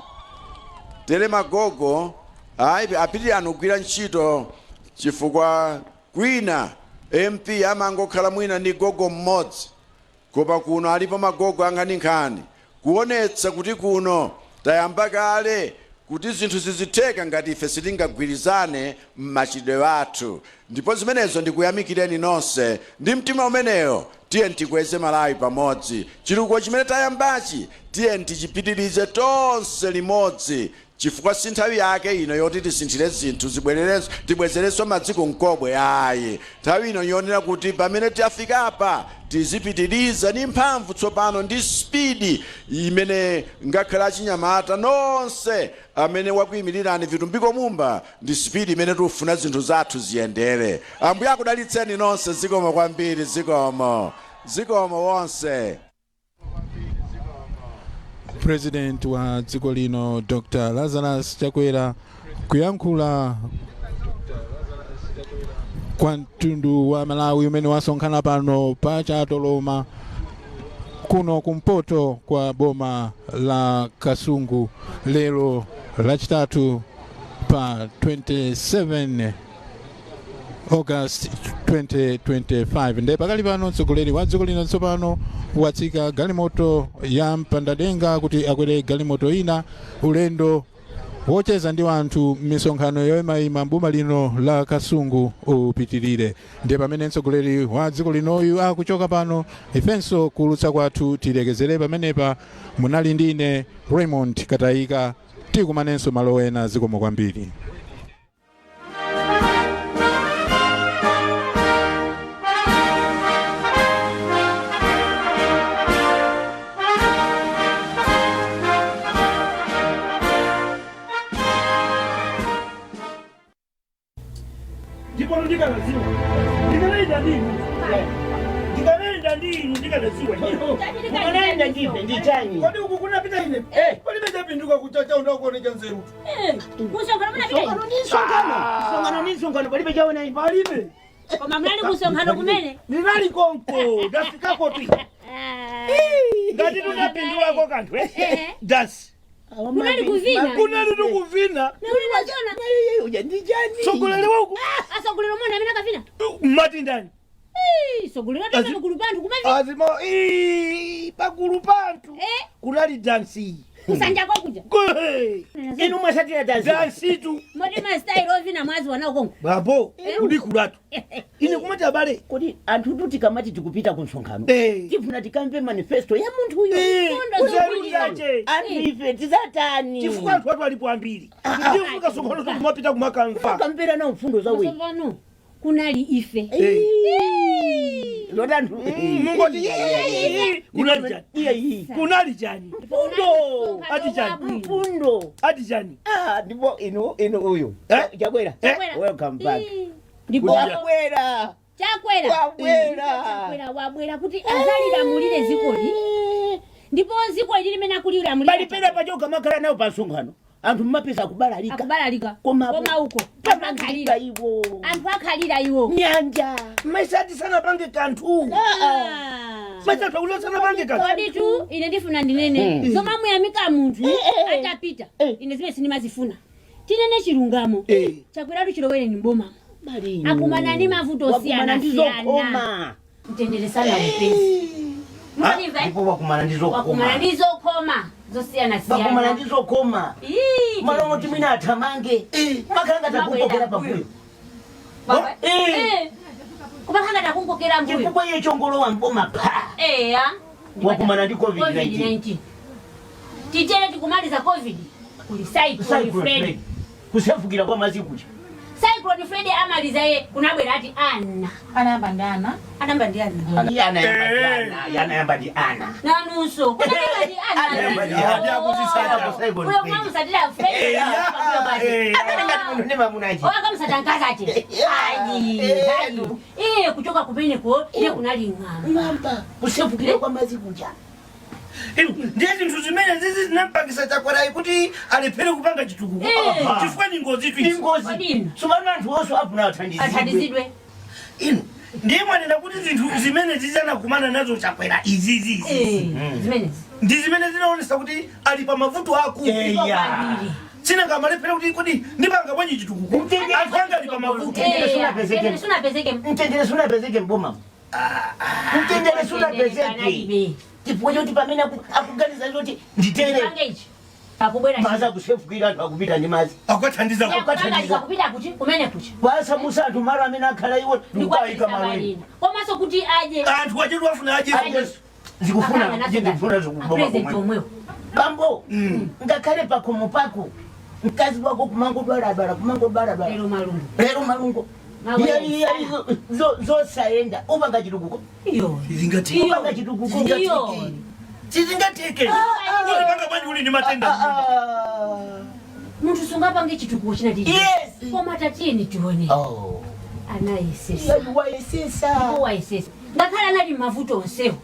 Tere magogo ayi, apitirani kugwira ntchito. Chifukwa kwina MP amangokhala mwina ndi gogo mmodzi, koma kuno alipo magogo ankhaninkhani, kuonetsa kuti kuno tayamba kale kuti zinthu zizitheka ngati ife sitingagwirizane m'machitidwe athu. Ndipo zimenezo ndikuyamikireni nonse. Ndi mtima umeneyo, tiye tikweze Malawi pamodzi. Chitukuko chimene tayambachi, tiye tichipitirize tonse limodzi, chifukwa si nthawi yake ino yoti tisinthire zinthu, zibwererenso, tibwezerenso madziko mkobwe, ayi. Nthawi ino yonena kuti pamene tafika apa, tizipitiriza ndi mphamvu tsopano ndi speed imene ngakhale achinyamata nonse amene wakuyimirirani Vitumbiko Mumba, ndi speed imene tikufuna zinthu zathu ziyendere. Ambuye akudalitseni nonse. Zikomo kwambiri, zikomo, zikomo wonse. President wa dziko lino Dr Lazarus Chakwera kuyankhula kwa mtundu wa Malawi umene wasonkhana pano pa Chatoloma kuno kumpoto kwa boma la Kasungu lero Lachitatu pa 27 August 2025. Ndiye pakali pano mtsogoleri wa dziko lino tsopano watsika galimoto ya mpandadenga kuti akwere galimoto ina, ulendo wocheza ndi anthu m'misonkhano yoyimayima m'boma lino la Kasungu upitirire. Ndiye pamene mtsogoleri wa dziko linoyu akuchoka pano, ifenso kuulutsa kwathu tilekezere pamenepa. Munali ndi ine Raymond Katayika. Tikumanenso malo ena. Zikomo kwambiri. Ndipo ndikanadziwa ndikanaenda ndi inu, ndikanaenda ndi inu, ndikanadziwa. Mukanaenda ndife ndi chani? Kodi uku kunapita ine palibe chapinduka kuchacha undakuoneka nzeru? Kusonkhano munapita? Msonkhano ndi msonkhano, msonkhano ndi msonkhano, palibe chaona ine. Palibe. Koma munali kusonkhano kumene? Ndinali konko, ndafikako ti ngati tunapindulako kanthu dasi. Kunali kuvina. Kunali tukuvina. Uja ndi chani? Tsogoleri wauku. Asogolero mona amene akavina. Mati ndani? Sogolero atanga pagulu panthu kumavina. Azimo pagulu panthu kunali dansi. Kusanjako kuja. Inu mwasatira dansi? Dansitu. Moti ma style ovina mwazi wana ukongo. Babo kudikulatu ine kumati abale. Kodi anthu tu tikamati tikupita ku msonkhano, tifuna tikamve manifesto ya munthu uyo. Kuzeruzache. Anthu ife tizatani? Chifukwa anthu atu alipo ambiri, ndifunika sonkhano kumapita kumakamva. Kamvera nawo mfundo zawe. Tsopano kunali ife. Loti anthu Mungoti kunali chani? Kunali chani? Mfundo. Ati chani? Mfundo. Ati chani? Ah, ndipo inu uyu Chakwera. Chakwera. Welcome back. Ndipo Chakwera. Chakwera. Wabwera. Chakwera wabwera kuti azalilamulire dzikoli, ndipo dziko ili limene akulilamulira Palipena pachoka makhala nawo pa msonkhano, anthu mmapeza kubalalika. Akubalalika. Koma koma uko pamangika iwo. Anthu akhalira iwo. Nyanja. Maisati sanapange kanthu. Maisati akuti sanapange kanthu. Kodi tu ine ndifuna ndinene, zomwe amuyamika munthu atapita, ine zimene sindimazifuna. Tinene chilungamo, Chakweratu chilowere ni mboma akumana ndi mavuto Wakumana ndi osiyanasiyana. zokhoma. Mtendere sana upezi. Mwanimva, eh? Ndipo wakumana ndi Wakumana zokhoma. ndi zokhoma Wakumana zosiyanasiyana. ndi zokhoma. Ii, Malo moti mwina athamange, makhala ngati akukokera pambuyo. Kumakhala ngati akukokera mbuyo. Chifukwa iye chongolowa mboma pa eya wakumana ndi COVID-19. COVID-19. Titere tikumaliza COVID, kuli Cyclone Cyclone Freddy. Freddy. Kusefukira kwa madzi kuja. Cyclone Freddy amaliza, ye kunabwera ati ana. Anayamba ndi ana. Anayamba ndi ana. Iye anayamba ndi ana, iye anayamba ndi ana. Nanunso kunayamba ndi Anayamba ndi ana. ana. Cyclone Uyo Freddy. mwamusatira Freddy pambuyo. Amene ngati munthu ndi mamunachi. Oyo akamusata nkazache ayi ayi, iye kuchoka kumeneko ndiye kunali ng'amba. Ng'amba, kusefukira kwa madzi kuja. Ndiye zinthu zimene zizi zinampangisa Chakwerayi kuti alephere kupanga chitukuko, chifukwa ni ngozi tu Ni izi. ngozi. Kodi? Tsopano anthu onse afuna athandizidwe. Athandizidwe. Inu ndiye mwanena kuti zinthu zimene zizanakumana nazo Chakwera izizi Zimenezi ndi zimene zinaonesa kuti ali pa mavuto akulu. Eya. Sinangamalephera kuti kodi ndipanga bwanji chitukuko, anthu anga ali pamavuto. Mtendere sunapezeke. Sunapezeke. Mtendere sunapezeke mboma, mtendere sunapezeke chifukwa choti pamene akuganiza choti nditere Pange ichi pakubwera. Madzi akusefukira, anthu akupita ndi madzi. Akukathandiza. Akukathandiza kupita kuti kumene kucha. Kwasamusa anthu malo amene akhala iwo ndikukayika malo ena. Ndikuwapitisa komanso kuti adye. Anthu achetu afuna adye. Zikufuna Akanga zikufuna zikuboma. President Komwe omwewo. Bambo, ngakhale pakhomo pako mkazi wako kumangodwaladwala, kumangodwaladwala. Lero malungo. Lero malungo. Mawe. Iya, zosayenda, upanga chitukuko? Iyo. Upanga chitukuko? Iyo. Sizingateke. Ulipanga bwanji uli ndi matenda? Munthu sungapange chitukuko china chiji. Yes. Koma tatiyeni tione. Oh. Anayesesa. Wayesesa. Ndipo wayesesa ngakhale anali mavuto onsewo,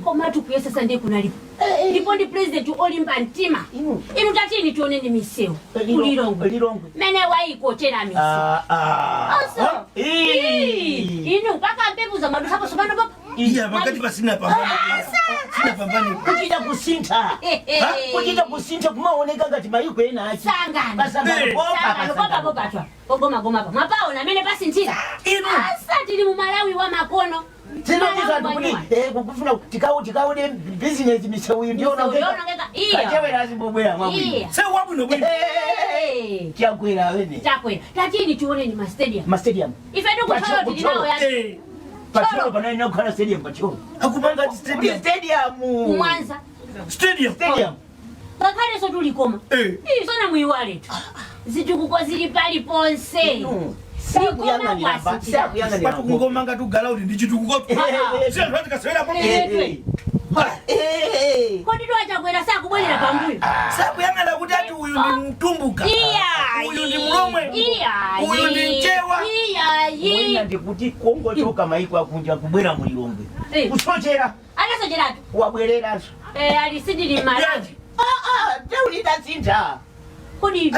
koma tikuyesesa ndiye kunalipo. Ndipo ndi president olimba mtima. Inu, tatiyeni tioneni misewu kulilongwe. Lilongwe. Mene wayikochera misewu. Also, inu mpaka mpepuza madusapo sopano popo. Iya, pakati pasina pambano, sina pambano. Kuchita kusintha, kuchita kusintha kumaoneka ngati mayiko ena achi. Sangano. Pasangano popa. Sangano popa popatwa pogomagoma pa mwapaona amene pasinthira. Inu. Asa tili mu Malawi wa makono. Tinotiza anthu kuti kukufuna tikaone bizinesi, misewu iyi Misewu yonongeka. Iya. Kachewera azimbobwera mwabwino. Iya. Sewu wabwino bwino. Chakwera awene. Chakwera, tatiyeni tioneni ma stadium. Ma stadium. Ife tikutcholo tili nawo ya. Pacholo panayenera kukhala stadium, pacholo. Akupanga ti stadium. Stadium. Kumwanza. Stadium. Stadium. Ngakhalenso tulikoma isona muyiwaletu zitukuko zili paliponse. Sakuyang'anira sakuyang'anira. Patukungoma ngati ugala kuti ndi chitukuko, si anthu atikasewerapo. Kodi twachakwera sakubwerera pambuyo. Sakuyang'ana kuti ati uyu ndi Mtumbuka, uyu ndi Mulomwe, uyu ndi Mchewa. Iyayi. Mwina ndikuti kongochoka maiko akunja kubwera mulilongwe kusochera. Anasocheratu. Wabwereranso. Ali sindili Malawi. Teulidasintha. Kodi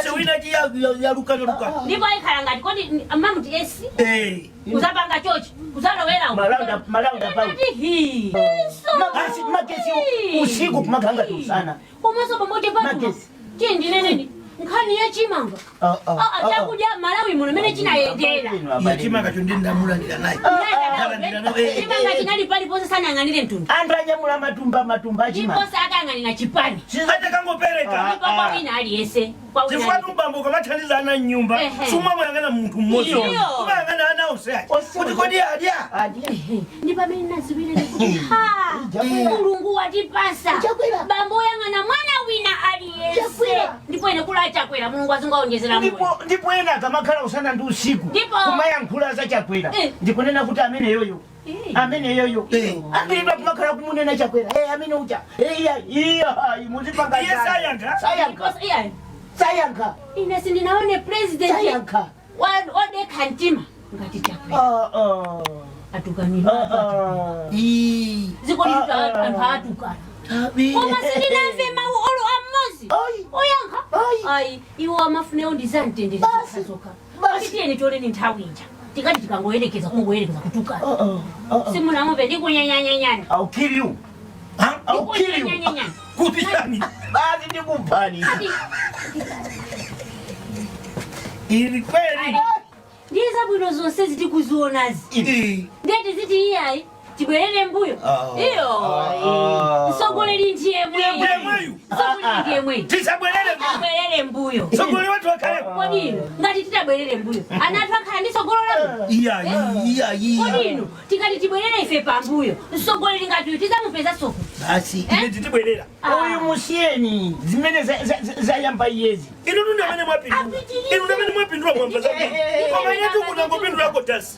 Sewina chi yalukanyaluka. Ndipo ayikhala ngati kodi mamuti esi kuzapanga chochi kuzalowera. Malauda pau. Magesi usiku kumakhala ngati usana. Komanso pamote patuma Magesi. tiyendineneni nkhani yachimanga. Chakudya Malawi muno mene chinayendera. Chimanga cho ndindamulandira naye. Chimanga chinali paliponse, sanayang'anire mtundu. Anthu anyamula matumba matumba achimanga. Ndiponse akayang'anira chipani. Achakangopereka. Ndipo kwa wina aliyense, kwa wina Chifukwa aliyense. tumbambo kamathandiza ana mnyumba, sumamayang'ana munthu mmodzi, Iyo. umayang'ana ana onse aja kuti kodi adya. Ndi pamene naziwireni kuti ha, Mulungu watipasa bambo oyang'ana mwana wina aliyense. Ndipo ine kula Chakwera, Mulungu azingaonjezera moyo. Ndipo ena akamakhala usana ndi usiku Ndipo. kumayankhula za Chakwera, ndikunena kuti amene yoyo, amene yoyo ambiridwa kumakhala kumunena Chakwera, amene ucha. Iya, iya, muzipanga. Iye sayankha. Sayankha. Ndiponso- iya. Sayankha. Ine sindinaone president Sayankha. Odekha mtima ngati Chakwera. Atukanira dziko lino, anthu atukana, koma sindinamve mawu olo amodzi oyankha. Ayi, iwo amafunewo ndizamtendere zokha. Tiyeni tioneni nthawi ija tikati tikangoyerekeza kungoyerekeza kutukana, simunamumve ndikunyanyanyanyan. I'll kill you. I'll kill you. Ndikunyanyanyanyan. Kuti chani? Basi, ndikuphani. Ili kweli. Ndiye zabwino zonse zitikuzionazi, ndiye tiziti iyayi, tibwerere mbuyo? Iyo, mtsogoleri ndiye Yemweyu. Mtsogoleri ndiye mweyu. Tisabwerere. Tisabwerere mbuyo. Mtsogoleri wathu akhalepo. Kodi inu, ngati titabwerere mbuyo, ana athu akhala ndi tsogolo labwino? Iya, iya, iya. Kodi inu, tikati tibwerere ife pambuyo, mtsogoleri ngati uyu tidzamupeza soko? Basi ine titibwerera. Uyu musiyeni, zimene zayamba iyezi. Inu ndi amene mwapindula, inu ndi amene mwapindula, mwamva zabwino, koma ine tikunangopindulako dasi,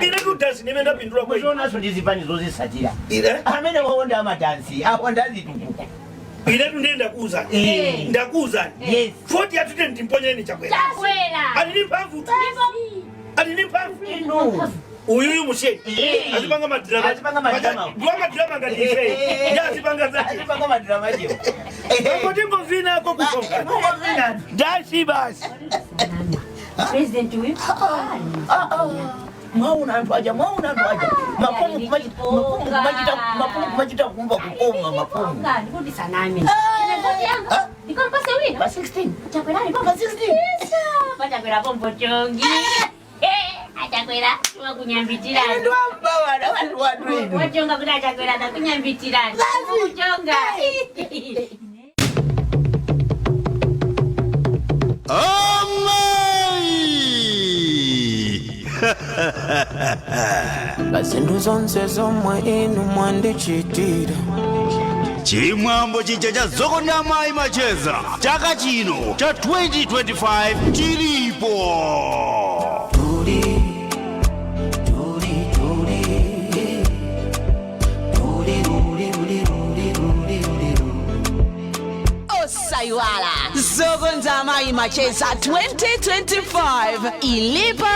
ine tu dasi ndimene ndapindula kwa ine. Muzionaso ndi zipani zozisatira. Ine? Amene wawonda amadansi awonda azitukuko. Ine tu ndiye ndakuwuzani. Ndakuwuzani. Yes. 40 yathu teni timponyeni Chakwera. Chakwera. Ali ndi mphamvu, ali ndi mphamvu. Inu. Uyuyu musiyeni. Azipanga madrama. Azipanga madrama. Ndiwa madrama ngati ife ndi azipanga zake. Azipanga madrama jewo. Angoti ngovinako kusonga. Ngovinako. Ndasi basi. President uyu. Mwaona anthu aja, mwaona anthu aja, mafumu kumachita, mafumu kumachita kumva kukoma mafumu. Ndikuti saname, ine voti yanga ndikampase wina. Pa 16. Chakwera ali Pa 16? Pachakwera pompo chongi. Achakwera wakunyambitirani. Ine ndiwambawana vanhu watu inu. Wachonga kuti achakwera takunyambitirani. Kuchonga. Pazinthu zonse zomwe inu mwandichitira. Chimwambo chija cha Zokonda Mayi Macheza chaka chino cha 2025 chilipo. Osaiwala, Zokonda Mayi Macheza 2025 ilipo.